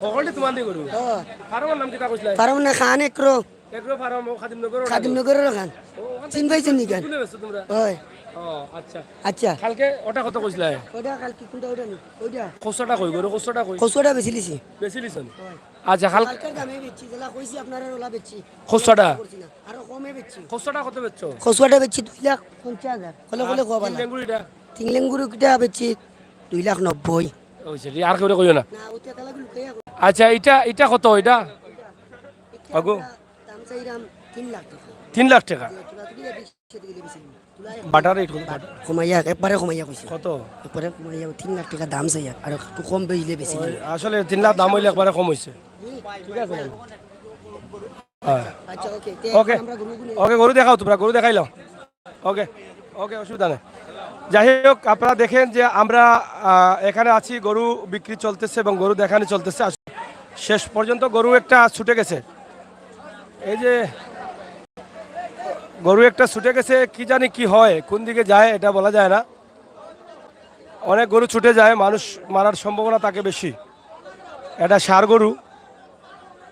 হকলটি তোমার দিয়ে গরু? হ্যাঁ। ফার্মর নাম কিতা কইছিলা? ফার্মর নাম খান এগ্রো। এগ্রো ফার্ম, ও খাদিমনগর ওটা? খাদিমনগরর খান। ও, ওখান চিন ভাই চিনি খান। কোনে বেচছো তোমরা? হয়। ও, আচ্ছা। আচ্ছা। কালকে ওটা কত কইছিলা? ওটা কালকে কোনটা ওটা নি? ওইটা। কচুটা কই গরু, কচুটা কই? কচুটা বেচিলিছি। বেচিলিছনি? হয়। আচ্ছা, কাল- কালকের দামে বেচছি, যেলা কইছি আপনারা ওলা বেচছি। কচুটা? করছি না, আরো কমে বেচছি। কচুটা কত বেচছো? কচুটা বেচছি দুই লাখ পঞ্চাশ হাজার। কলে কলে আর কোয়া তিন বালা। লেঙ্গুরিটা? তিন লেঙ্গুরিটা বেচছি দুই লাখ নব্বই। ওই সেটি আর কেউ কইও না। না, ওটা তাহলে লুকাইয়া কই। আচ্ছা, এটা, এটা কত এটা? এটা আগো? আমরা দাম চাইলাম তিন লাখ টাকা। তিন লাখ টাকা? যে তোরা তুলি বিশ টাকা দিলে বেশি দিন। তুলা এক বাটার রেট কত? বাট-, কমাইয়া, একবারে কমাইয়া কইছি। কত? একবারে কমাইয়া তিন লাখ টাকা দাম চাইয়া, আর একটু কম বেচলে বেশি ওই দিন। আসলে তিন লাখ দাম হইলে একবারে কম হইছে। হুম। ঠিক আছে। হ্যাঁ। আচ্ছা, ওকে। তে ওকে। এখন আমরা গরুগুলো ওকে, গরু দেখাও তোমরা, গরু দেখাইলাও। ওকে, ওকে, অসুবিধা নেই। যাই হোক, আপনারা দেখেন যে আমরা, আহ, এখানে আছি, গরু বিক্রি চলতেছে এবং গরু দেখানি চলতেছে। আস-, শেষ পর্যন্ত গরু একটা ছুটে গেছে। এই যে গরু একটা ছুটে গেছে, কি জানি কি হয়, কোন দিকে যায়, এটা বলা যায় না। অনেক গরু ছুটে যায়, মানুষ মারার সম্ভাবনা থাকে বেশি। এটা ষাঁড় গরু,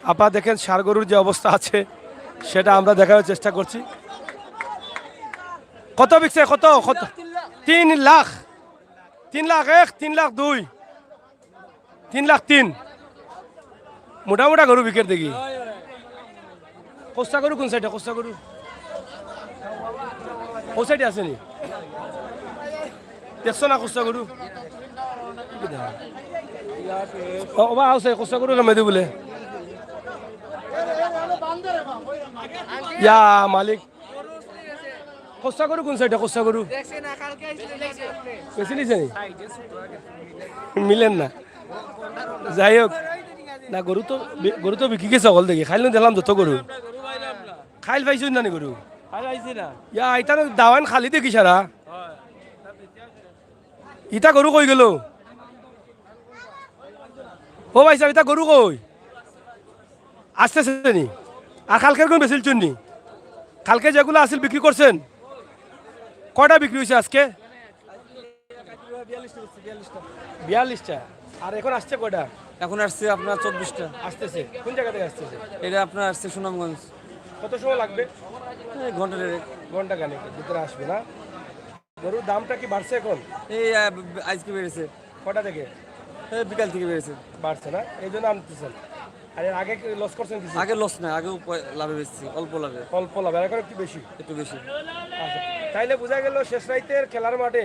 আপনারা দেখেন ষাঁড় গরুর যে অবস্থা আছে, সেটা আমরা দেখানোর চেষ্টা করছি। কত বিকছে? কত? কত? তিন লাখ। তিন লাখ এক, তিন লাখ দুই, তিন লাখ তিন। মোটা মোটা গরু বিকের দেখি। কচ্চা গরু কোন সাইডে? কচ্চা গরু ও সাইডে আছে নি? দেখছো না কচ্চা গরু? ও, ও বা, আছে, কচ্চা গরু নামে দি বলে। ইয়া মালিক। কচ্চা গরু কোন সাইডে? কচ্চা গরু? বেশি নিছে নি? মিলেন না। যাই হোক, না, গরু তো বি-, গরু তো বিকি গেছে হকল দেখি। খাইল দেখলাম যত গরু। খাইল পাইছইন না নি গরু? খাইল পাইছি না। ইয়া, ইতা না দাওয়ান খালি দেখি সারা। ইতা গরু কই গেল? ও ভাইসাব, ইতা গরু কই? আসতেছে নি? আর কালকের গুন বেচিলছইন নি? কালকে যেগুলা আছিল বিক্রি করছেন? কয়টা বিক্রি অইছে আজকে? বিয়াল্লিশটা। আর এখন আসছে কয়টা? এখন আসছে আপনার চব্বিশটা। আসতেছে। কোন জায়গা থেকে আসতেছে? এটা আপনার আসছে সুনামগঞ্জ। কত সময় লাগবে? এই ঘন্টা দেড়েক। ঘন্টা খানেক ভিতরে আসবে না? গরুর দামটা কি বাড়ছে এখন? এই, আহ, আজকে বেড়েছে। কটা থেকে? এই বিকাল থেকে বেড়েছে। বাড়ছে না, এই জন্য আনতেছেন। আর এর আগে কি লস করছেন কিছু? আগে লস না, আগেও প-, লাভে বেচছি, অল্প লাভে। অল্প লাভে, আর এখন একটু বেশি। একটু বেশি। আচ্ছা, তাইলে বোঝা গেল শেষ রাইতের খেলার মাঠে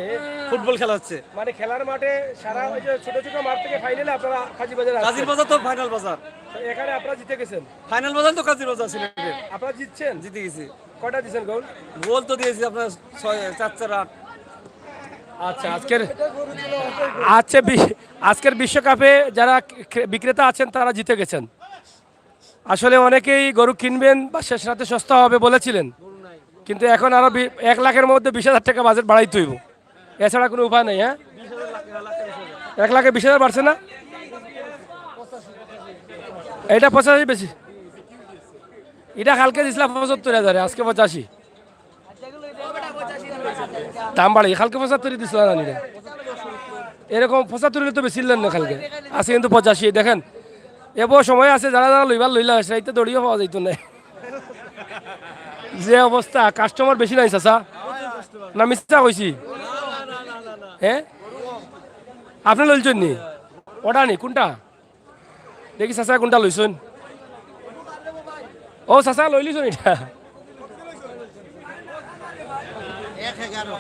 ফুটবল খেলা হচ্ছে। মানে খেলার মাঠে সারা ওই যে ছোট ছোট মাঠ থেকে ফাইনালে আপনারা কাজী বাজারে আসছেন। কাজীর বাজার তো ফাইনাল বাজার। তো এখানে আপনারা জিতে গেছেন। ফাইনাল বাজার তো কাজীর বাজার সিলেটের। আপনারা জিতছেন? জিতে গেছি। কয়টা দিছেন গোল? গোল তো দিয়েছি আপনার ছয়, চার, চার, আট। আচ্ছা, আজকের, আচ্ছা, বি-, আজকের বিশ্বকাপে যারা ক্রে-, বিক্রেতা আছেন, তারা জিতে গেছেন। আসলে অনেকেই গরু কিনবেন বা শেষ রাতে সস্তা হবে বলেছিলেন, কিন্তু এখন আরো বি-, এক লাখের মধ্যে বিশ হাজার টাকা বাজেট বাড়াইতে হইব, এছাড়া কোনো উপায় নেই। হ্যাঁ, এক লাখে বিশ হাজার বাড়ছে না? এটা পঁচাশি বেশি। এটা কালকে দিছিলা পঁচাত্তর হাজারে, আজকে পঁচাশি। দাম বাড়ি, কালকে পঁচাত্তরই দিছিলা না নিলে? এরকম পঁচাত্তর হলে তো বেশি নিলেন না কালকে। আছে কিন্তু পঁচাশি, দেখেন। এবার সময় আছে, যারা যারা লইবার লইলা, সেটা তো দড়িও পাওয়া যাইতো না। যে অবস্থা, কাস্টমার বেশি নাই চাচা? না মিথ্যা কইছি? হ্যাঁ, আপনি লইছেন নি? ওটা নি, কোনটা? দেখি চাচা কোনটা লইছইন? ও চাচা, লইলিছইন এটা। এক এগারো।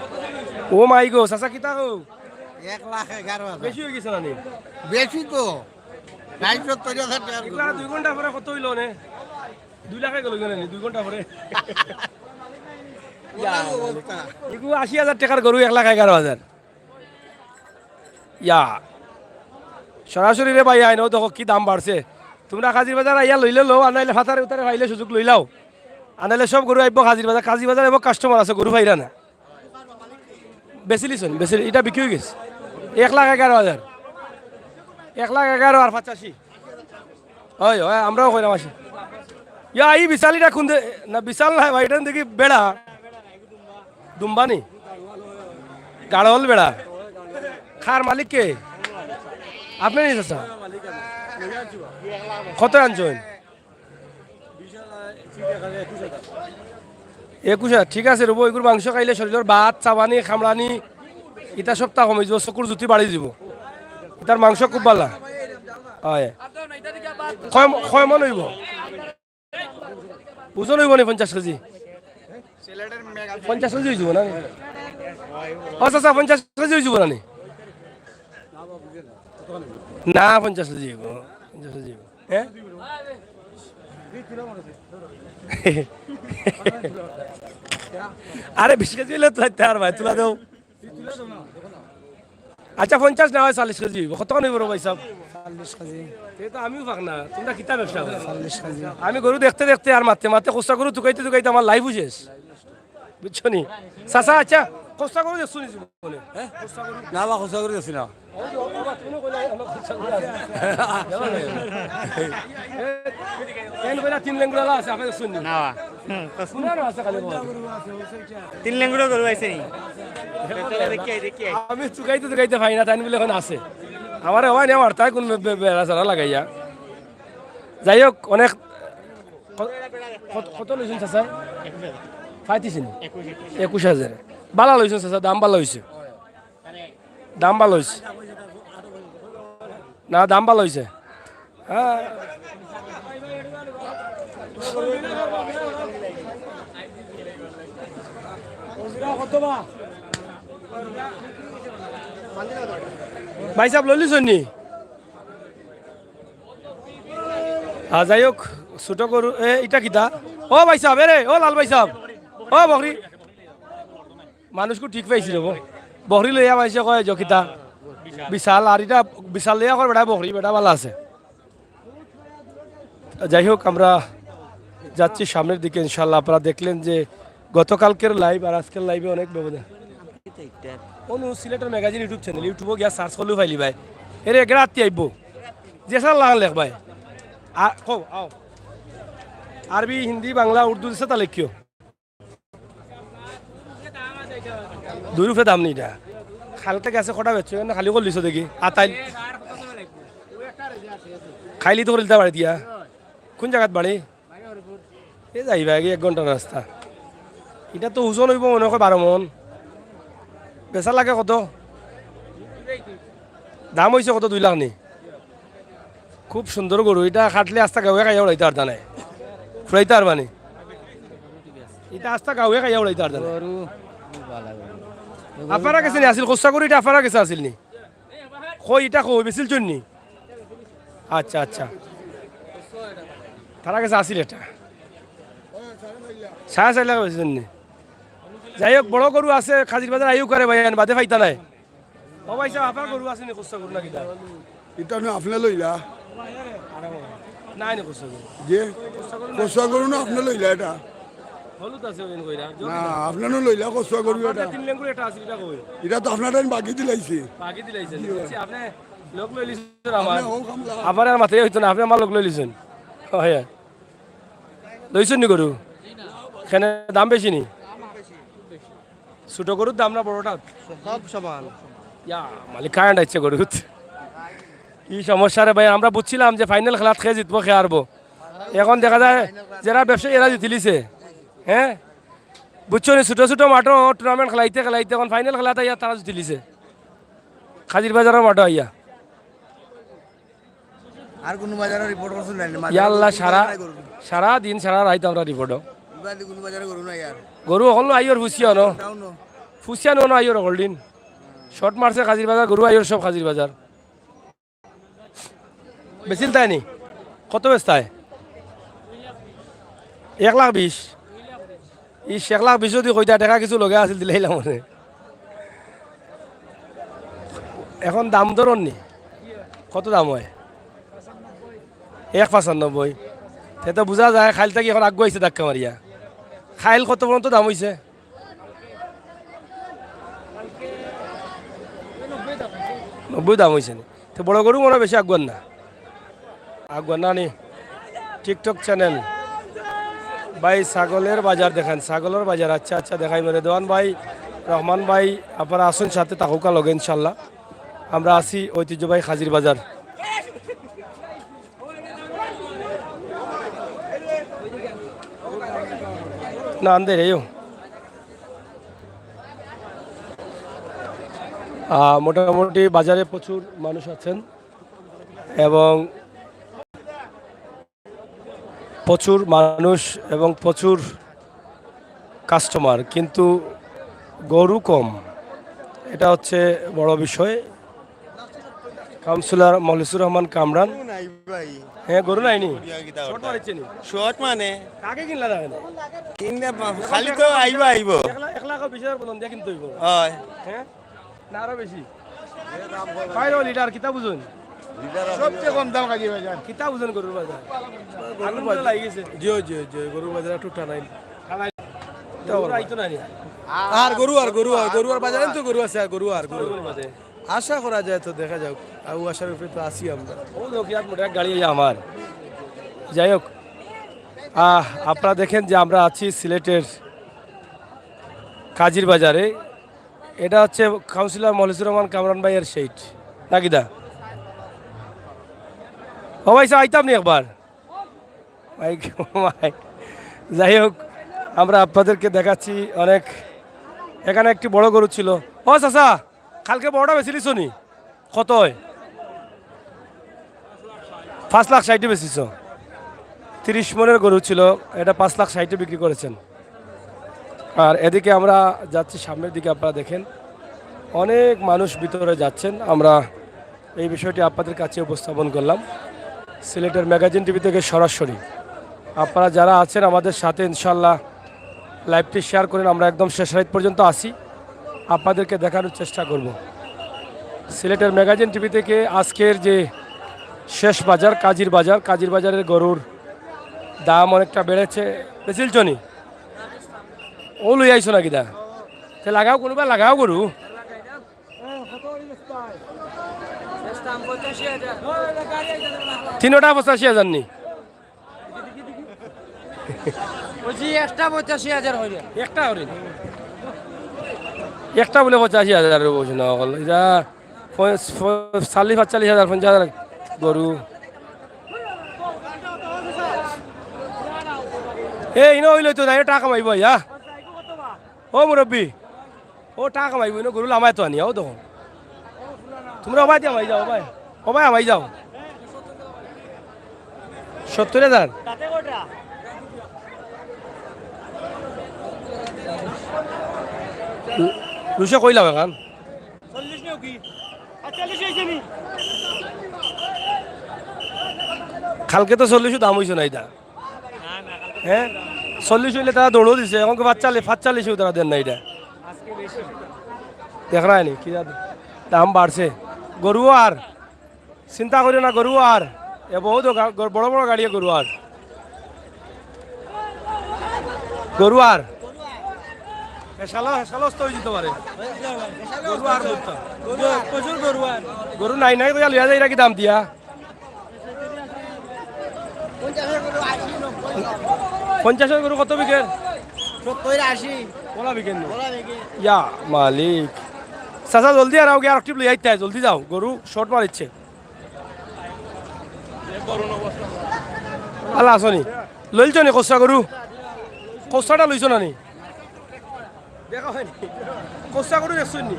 ও মাই গো, চাচা কিতা কও? এক লাখ এগারো হাজার। বেশি হয়ে গেছে না নি? বেশি তো। ষাট সত্তর হাজার টাকার এগুলা গরু। দুই ঘন্টা পরে কত হইল নে? দুই লাখে গেল কেন নি? দুই ঘন্টা পরে। ওনার অবস্থা। এগুলো আশি হাজার টাকার গরু, এক লাখ এগারো হাজার। ইয়া, সরাসরি রে ভাই, আইন, ও দেখো কি দাম বাড়ছে। তোমরা কাজীর বাজার আইয়া লইলে লও, আর নাইলে ফাতারে উতারে পাইলে সুযোগ লইলাও, আর নাইলে সব গরু আইব কাজীর বাজার। কাজীর বাজার আইব, কাস্টমার আছে, গরু পাইরা না। বেচিলিছইন, বেচিলি, এটা বিক্রি হয়ে গেছে এক লাখ এগারো হাজার। এক লাখ এগারো আর পঁচাশি। ওই, ওই, আমরাও কইরাম আশি। ইয়া, এই বিশাল এটা কোন দে-, না, বিশাল না ভাই, এটা দেখি বেড়া। দুম্বানি? গাড়ল বেড়া। খার মালিক কে? আপনি নি চাচা? কত আনছইন? একুশ হাজার, ঠিক আছে রবো, এগুর মাংস খাইলে শরীরের বাত, চাবানি, খামড়ানি, ইটা সবটা কমে যাব, চকুর জ্যোতি বাড়ি যাব। ইটার মাংস খুব ভালা। হয়। কয় ম-, কয় মন হইব? ওজন হইব নি পঞ্চাশ কেজি? পঞ্চাশ কেজি হইব না? আচ্ছা, আচ্ছা, পঞ্চাশ কেজি হইব না নি? না, পঞ্চাশ কেজি হইব, পঞ্চাশ কেজি হইব। হ্যাঁ? আরে, বিশ কেজি হইলে তো আর ভাই, তুলা দেও। আচ্ছা, পঞ্চাশ না হয় চল্লিশ কেজি হইব। কতক্ষণ হইব রে ভাই সাহেব? চল্লিশ কেজি। এই তো আমিও পাক না, তোমরা কিতা ব্যবসা করো? চল্লিশ কেজি। আমি গরু দেখতে দেখতে আর মারতে মারতে, খুচরা গরু তুকাইতে তুকাইতে আমার লাইফও শেষ। বুঝছো নি? চাচা, আচ্ছা, খুচরা গরু দেখছো নি জীবনে? হ্যাঁ? খুচরা গরু? না বা, খুচরা গরু দেখছি না। ওই যে, ও বাবা, তুমি কইলা, আমার খুচরা গরু আছে। এন কইলা তিন লেঙ্গুড়ালা আছে, আপনি দেখছো নি? না বা। হুম, শুনে না আছে খালি বল। তিন লেঙ্গুড়া গরু আইছে নি? দেখি আই, দেখি আই। আমি তুকাইতে তুকাইতে পাই না, তাই বলে এখন আছে। আমার হয় না, আমার তাই কোন বে-, বে-, বেড়া ছাড়া লাগাইয়া। যাই হোক, অনেক ক-, কত, কত লইছেন চাচা? পাইতেছেন? একুশ হাজার। বালা লইছেন চাচা, দাম বালা হইছে। দাম বালা হইছে। না, দাম বালা হইছে। হ্যাঁ। ভাই সাহেব, লইলিছইন নি? আ, যাই হোক, ছোট গরু, এ, ইটা কিতা? ও ভাই সাহেব, এ রে, ও লাল ভাই সাহেব, ও বকরি। মানুষকে ঠিক পাইছি রে গো। বকরি লইয়া পাইছে কয় যে কিতা? বিশাল, আর ইটা বিশাল লইয়া কয় বেটা বকরি, বেটা বালা আছে। যাই হোক, আমরা যাচ্ছি সামনের দিকে ইনশাল্লাহ। আপনারা দেখলেন যে গতকালকের লাইভ আর আজকের লাইভে অনেক ব্যবধান। অনু সিলেটের ম্যাগাজিন YouTube চ্যানেল, YouTube-ও গিয়া সার্চ করলেও পাইলি ভাই। এরে এগেরা আত্তি আইবো। যেসা লাখান লেখ ভাই। আ-, কও, আও। আরবি, হিন্দি, বাংলা, উর্দু যেসা তা লেখিও। দুইর উপরে দাম নি ইটা। কালকে গেছে কটা বেচছো? এনে খালি করিলিছো দেখি। আতাইল। খাইলি তো করিলতা বাড়ি দিয়া। কোন জাগাত বাড়ি? এ যাইবা কি এক ঘন্টার রাস্তা। ইটা তো ওজন অইবো মনে অয় বারো মন। বেচা লাগে কত? দাম অইছে কত? দুই লাখ নি? খুব সুন্দর গরু। ইটা কাটলে আস্তা গাউয়ে খাইয়া উড়াইতা পারতা নায়। ফুরাইতা পারবা নি? ইটা আস্তা গাউয়ে খাইয়া উড়াইতা পারতা নায়। গরু, খুব ভালা গরু। আপনারা গেছে নি আছিল? কচ্ছা গরু ইটা আপনারা গেছে আছিল নি? কই ইটা কই? বেচিলছইন নি? আচ্ছা, আচ্ছা। তারা গেছে আছিল ইটা। সাড়ে চাইর লাখ বেচিলছইন নি? যাই হোক, বড় গরু আছে, কাজির বাজার আইও করে ভাই, বাদে পাইতা নায়। ও ভাই সাব, আপনার গরু আছে নি? কচ্ছা গরু না কিতা? ইটা নু আপনে লইলা। নাই নি কচ্ছা গরু। যে কচ্ছা গরু না আপনে লইলা ইটা। হলুদ আছে ওই কইরা। না, আপনে নু লইলা কচ্ছা গরু ইটা। তিন লেঙ্গুর একটা আছে, ইটা কই? ইটা তো আপনার টাইম বাকি দিলাইছে। বাকি দিলাইছে। বুঝছি, আপনে লোক লইলিছইন আমার। আপনে ও কামলা। আমার আর মাথায় অইতো না, আপনে আমার লোক লইলিছইন। হয়। লইছইন নি গরু? কেনে দাম বেশি নি? ছোট গরুর দাম না বড়টার? সব সমান। ইয়া, মালিক কারেন্ট আইছে গরুত। কি সমস্যা রে ভাই, আমরা বুঝছিলাম যে ফাইনাল খেলাত কে জিতবো, কে হারবো। এখন দেখা যায় যারা ব্যবসায়ী এরা জিতিলিছে। হ্যাঁ? বুঝছো নি, ছোট ছোট মাঠও টুর্নামেন্ট খেলাইতে খেলাইতে এখন ফাইনাল খেলাত আইয়া তারা জিতিলিছে। কাজির বাজারর মাঠও আইয়া। আর কুনু বাজারর রিপোর্ট করছইন না নি? ইয়া আল্লাহ, সারা, সারা দিন সারা রাইত আমরা রিপোর্টও। ইবাদি কুনু বাজারো গরু নাই আর। গরু অকল আইওর ফুসিয়া ন। ডাউন ন। ফুসিয়া ন আইওর অকল দিন। শর্ট মারছে কাজির বাজার, গরু আইওর সব কাজির বাজার। বেচিলতায় নি? কত বেচতায়? এক লাখ বিশ। ইশ, এক লাখ বিশ যদি কইতা, টেকা কিছু লগে আছিল, দিলাইলাম অনে। এখন দাম ধরন নি? কত দাম অয়? এক পঁচানব্বই। তে তো বুঝা যায়, কাইল থাকি এখন আগুয়াইছে ধাক্কা মারিয়া। কাইল কত পর্যন্ত দাম অইছে? নব্বই দাম অইছে নি? তে বড় গরু মনে অয় বেশি আগুয়ার না। আগুয়ার না নি? TikTok channel। ভাই, ছাগলের বাজার দেখান, ছাগলের বাজার। আচ্ছা, আচ্ছা, দেখাই মানে। দেওয়ান ভাই, রহমান ভাই, আপনারা আছইন সাথে, থাকউক্কা লগে ইনশাল্লাহ। আমরা আছি ঐতিহ্যবাহী কাজির বাজার। না, আন্দে রে, ইয়ো। আহ, মোটামুটি বাজারে প্রচুর মানুষ আছেন এবং প্রচুর মানুষ এবং প্রচুর কাস্টমার, কিন্তু গরু কম। এটা হচ্ছে বড় বিষয়। কাউন্সিলর মখলিসুর রহমান কামরান। গরু নাই ভাই। হ্যাঁ, গরু নাই নি? গরু কিতা শর্ট করতা? মারিছে নি? শর্ট মানে? কাকে কিনলা না কেন? কিনলে বা-, খালি তো আইবো, আইবো। এক লাখ, এক লাখ বিশ হাজার বলুন, দিয়ে কিনতে হইব। হয়। হ্যাঁ? না, আরো বেশি। ভাই, ও লিডার, কিতা বুঝুন? সবচেয়ে কম দাম কাজির বাজার। কিতা বুঝুন গরুর বাজার? আগুন পুরা লাগি গেছে। জি, জি, জি, গরুর বাজার একটু টানাই। টানাই। গরু আইতো না নি? আর গরু, আর গরু, আর গরু, আর বাজারে তো গরু আছে, আর গরু, আর গরু। গরুর বাজারে। আশা করা যায় তো, দেখা যাক। আর ও আশার উপরে তো আছি আমরা। ও লোক, এক মোটা এক গাড়ি আমার। যাই হোক, আহ, আপনারা দেখেন যে আমরা আছি সিলেটের কাজির বাজারে। এটা হচ্ছে কাউন্সিলর মখলিসুর রহমান কামরান ভাইয়ের শেড, নাকি দা? ও ভাই সাব, আইতাম নি একবার? ভাই, ভাই, যাই হোক, আমরা আপনাদেরকে দেখাচ্ছি অনেক। এখানে একটি বড় গরু ছিল। ও চাচা, কালকে বড়টা বেচিলিছো নি? কত অয়? পাঁচ লাখ ষাইটে বেচিছো। তিরিশ মনের গরু ছিল, এটা পাঁচ লাখ ষাইটে বিক্রি করেছেন। আর এদিকে আমরা যাচ্ছি সামনের দিকে, আপনারা দেখেন অনেক মানুষ ভিতরে যাচ্ছেন। আমরা এই বিষয়টি আপনাদের কাছে উপস্থাপন করলাম সিলেটের ম্যাগাজিন টিভি থেকে সরাসরি। আপনারা যারা আছেন আমাদের সাথে, ইনশাল্লাহ লাইভটি শেয়ার করেন। আমরা একদম শেষ রাইত পর্যন্ত আছি, আপনাদেরকে দেখানোর চেষ্টা করব। সিলেটের ম্যাগাজিন টিভি থেকে আজকের যে শেষ বাজার, কাজির বাজার, কাজির বাজারের গরুর দাম অনেকটা বেড়েছে। বেচিলছো নি? ও লই আইছো নাকি দা? তে লাগাও, কোনোবা লাগাও গরু। তিনোটা পঁচাশি হাজার নি? ওই যে একটা পঁচাশি হাজার হইবে। একটা হরিণ। একটা বুলে পঁচাশি হাজার বলছে না, অকল ইটা প-, প-, চল্লিশ, পাঁচচল্লিশ হাজার, পঞ্চাশ হাজার গরু। এ, ইনো অইলে তো নাই, টাকা মাইব, ইয়া। ও মুরব্বি, ও টাকা মাইব, ইনো গরু লামায় তো আনিয়া, ও দেখো। তুমরা ওবায় দিয়া হামাই যাও, ওবায়। ওবায় হামাই যাও। সত্তর হাজার। রুশে কইলাম এখন। কালকে তো চল্লিশও দাম অইছে না ইটা। হ্যাঁ, চল্লিশ অইলে তারা দৌড়ও দিছে, এখন কি পাঁচচল্লিশ, পাঁচচল্লিশেও তারা দেন না ইটা। দেখরায় নি কি জাত দাম বাড়ছে। গরু আর চিন্তা করিও না, গরু আর এ বহুত গা-, গর-, বড় বড় গাড়িয়ে গরু আর। গরু আর। হেসালো, হেসালো অস্ত হয়ে যেতে পারে। গরু আর করতাম। গরু নাই নাই কইয়া লইয়া যাইরা কি দাম দিয়া? পঞ্চাশের গরু কত বিকের? সত্তর, আশি। ওলা বিকের নি? ওলা বিকের। ইয়া মালিক। চাচা, জলদি আর আউগে, আর একটি লইয়া আইতে, জলদি যাও, গরু শর্ট মারিচ্ছে। আল্লাহ আছো নি? লইলছো নি কষা গরু? কষাটা লইছো না নি? দেখা হয়নি। কষা গরু দেখছো নি?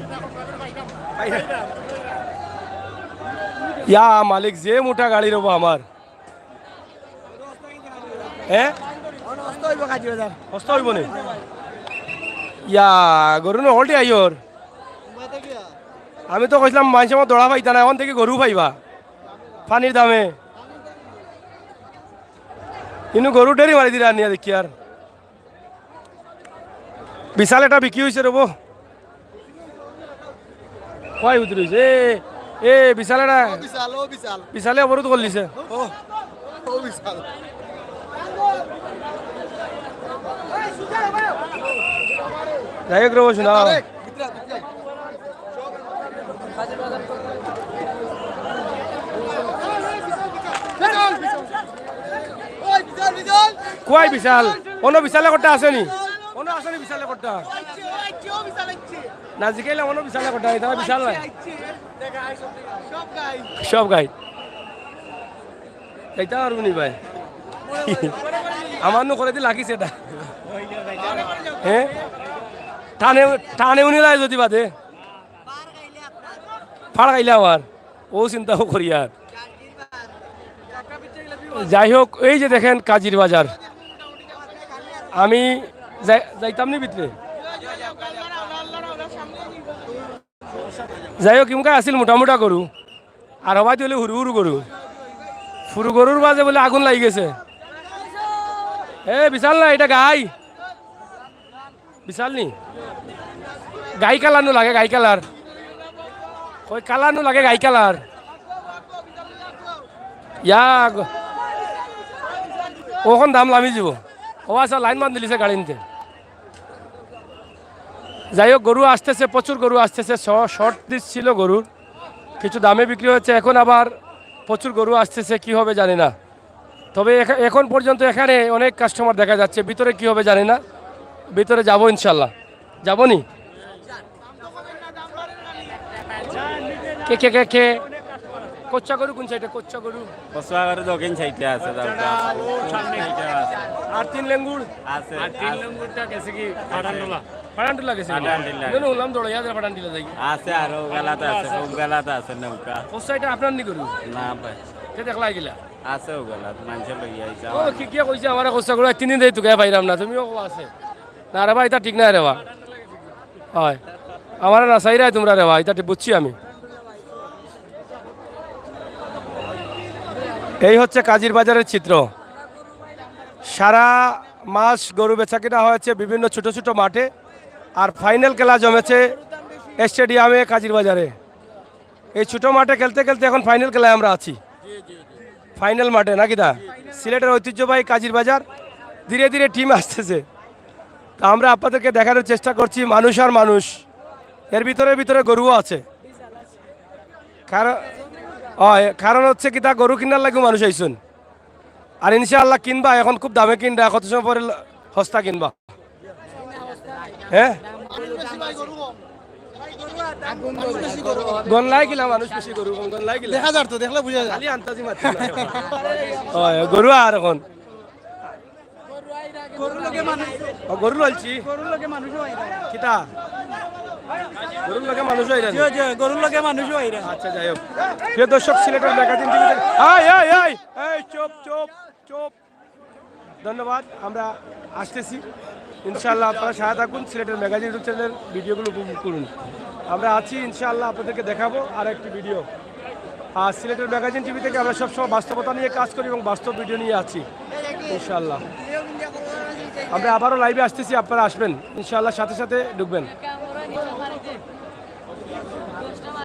ইয়া মালিক, যে মোটা গাড়ি রবো আমার। হ্যাঁ? অস্ত হইব নি? ইয়া, গরু না হল্টে আইয়র। আমি তো কইছিলাম, মানষে আমার দড়া পাইতা না, এখন থেকে গরু পাইবা। পানির দামে। ইনু গরু ডেরি মারি দিরা আনিয়া দেখি আর। বিশাল এটা বিক্রি হইছে রে বো। কয় উতরে হইছে? এ, এ, বিশাল এটা। ও বিশাল, ও বিশাল। বিশালে অবরোধ করলিছে। ও, ও বিশাল। যাই হোক রে বো, শোনা। আরে, ভিতরে, ভিতরে। কই বিশাল? অনো বিশালে কটা আছে নি? অনো আছে নি বিশালে কটা? না জিকাইলে অনো বিশালে কটা, এটা বিশাল নাই। সব গাই। যাইতা পারবো নি ভাই? আমার নু করে দি লাগিছে এটা। হ্যাঁ? টানে, টানে উনি লাই যদি বাদে। ফাড় খাইলে আবার। ও চিন্তাও করি আর। যাই হোক, এই যে দেখেন কাজির বাজার। আমি যাই-, যাইতাম নি ভিতরে। যাই হোক, ইমকা আছিল মোটা মোটা গরু, আর হবাই হইলে হুরু হুরু গরু। হুরু গরুর মাঝে বুলে আগুন লাগি গেছে। এ বিশাল না, এটা গাই। বিশাল নি? গাই কালার নু লাগে, গাই কালার। কই কালার নু লাগে, গাই কালার। ইয়া গ-, অখন দাম লামি যিবো। ও আচ্ছা, লাইন বান্ধ দিলিছে গাড়ি নিতে। যাই হোক, গরু আসতেছে, প্রচুর গরু আসতেছে। শ-, শর্ট দিচ্ছিল গরুর, কিছু দামে বিক্রি হচ্ছে। এখন আবার প্রচুর গরু আসতেছে, কি হবে জানি না। তবে এখা-, এখন পর্যন্ত এখানে অনেক কাস্টমার দেখা যাচ্ছে, ভিতরে কি হবে জানি না, ভিতরে যাবো ইনশাল্লাহ। যাবো নি? কে, কে, কে, কে? কচ্চা গরু কোন সাইডে? কচ্চা গরু? কচুয়াঘাটে দক্ষিণ সাইডে আছে, দরকার। ও, সামনে। সাইডে আছে। আর তিন লেঙ্গুর? আছে, আর তিন আছে। লেঙ্গুরটা গেছে কি? ফাটানটোলা। ফাটানটোলা গেছে কি? ফাটানটোলা। না, না, হুনলাম দৌড়াইয়া যায় ফাটানটোলা যাই। আছে, আরো বেলাতে আছে, আছে। কোন বেলাতে আছে নৌকা। কচ্চা এটা আপনার নি গরু? না ভাই। কে দেখলা গিলা? আছে ও বেলাত, মানষে লইয়া আইছে ও, আমার। কি কে কইছে আমারে কচ্চা গরু? তিন দিন ধরি তুকাই পাইলাম না, তুমিও কও আছে। না রে ভাই, এটা ঠিক না রে বা। হয়। আমারে না চাইরায় তোমরা রে বা, এটা ঠিক বুঝছি আমি। এই হচ্ছে কাজির বাজারের চিত্র। সারা মাস গরু বেচাকেনা হয়েছে বিভিন্ন ছোট ছোট মাঠে, আর ফাইনাল খেলা জমেছে স্টেডিয়ামে কাজির বাজারে। এই ছোট মাঠে খেলতে খেলতে এখন ফাইনাল খেলায় আমরা আছি। ফাইনাল মাঠে নাকি দা? সিলেটের ঐতিহ্যবাহী কাজির বাজার, ধীরে ধীরে টিম আসতেছে। তো আমরা আপনাদেরকে দেখানোর চেষ্টা করছি, মানুষ আর মানুষ, এর ভিতরে ভিতরে গরুও আছে। কারণ অয়, কারণ হচ্ছে কিতা, গরু কিনার লাগিও মানুষ আইছইন। আর ইনশাআল্লাহ কিনবা, এখন খুব দামে কিনবা, কত সময় পরে ল-, হস্তা কিনবা। হ্যাঁ? গনলাই গিলা মানুষ বেশি, গরু কম, গনলাই গিলা। দেখা যার তো, দেখলে বুঝা যায়। খালি আন্তাজি মাত্র না। অয়, গরু আর এখন। গরুর লগে মানুষ, ও, গরু লইছি। গরুর লগে মানুষও আইরা। কিতা? গরুর লগে মানুষও আইরা নি? জি, জি, গরুর লগে মানুষও আইরা। আচ্ছা, যাই হোক। প্রিয় দর্শক, সিলেটের ম্যাগাজিন টিভি থেকে, এই, এই, এই, এই, চুপ, চুপ, চুপ। ধন্যবাদ, আমরা আসতেছি। ইনশাআল্লাহ আপনারা সাথে থাকুন, সিলেটের ম্যাগাজিন YouTube চ্যানেলের ভিডিওগুলো উপভোগ করুন। আমরা আছি, ইনশাআল্লাহ আপনাদেরকে দেখাবো আর একটি ভিডিও। আর সিলেটের ম্যাগাজিন টিভি থেকে আমরা সবসময় বাস্তবতা নিয়ে কাজ করি এবং বাস্তব ভিডিও নিয়ে আছি ইনশাআল্লাহ। আমরা আবারও লাইভে আসতেছি, আপনারা আসবেন ইনশাআল্লাহ, সাথে সাথে ঢুকবেন।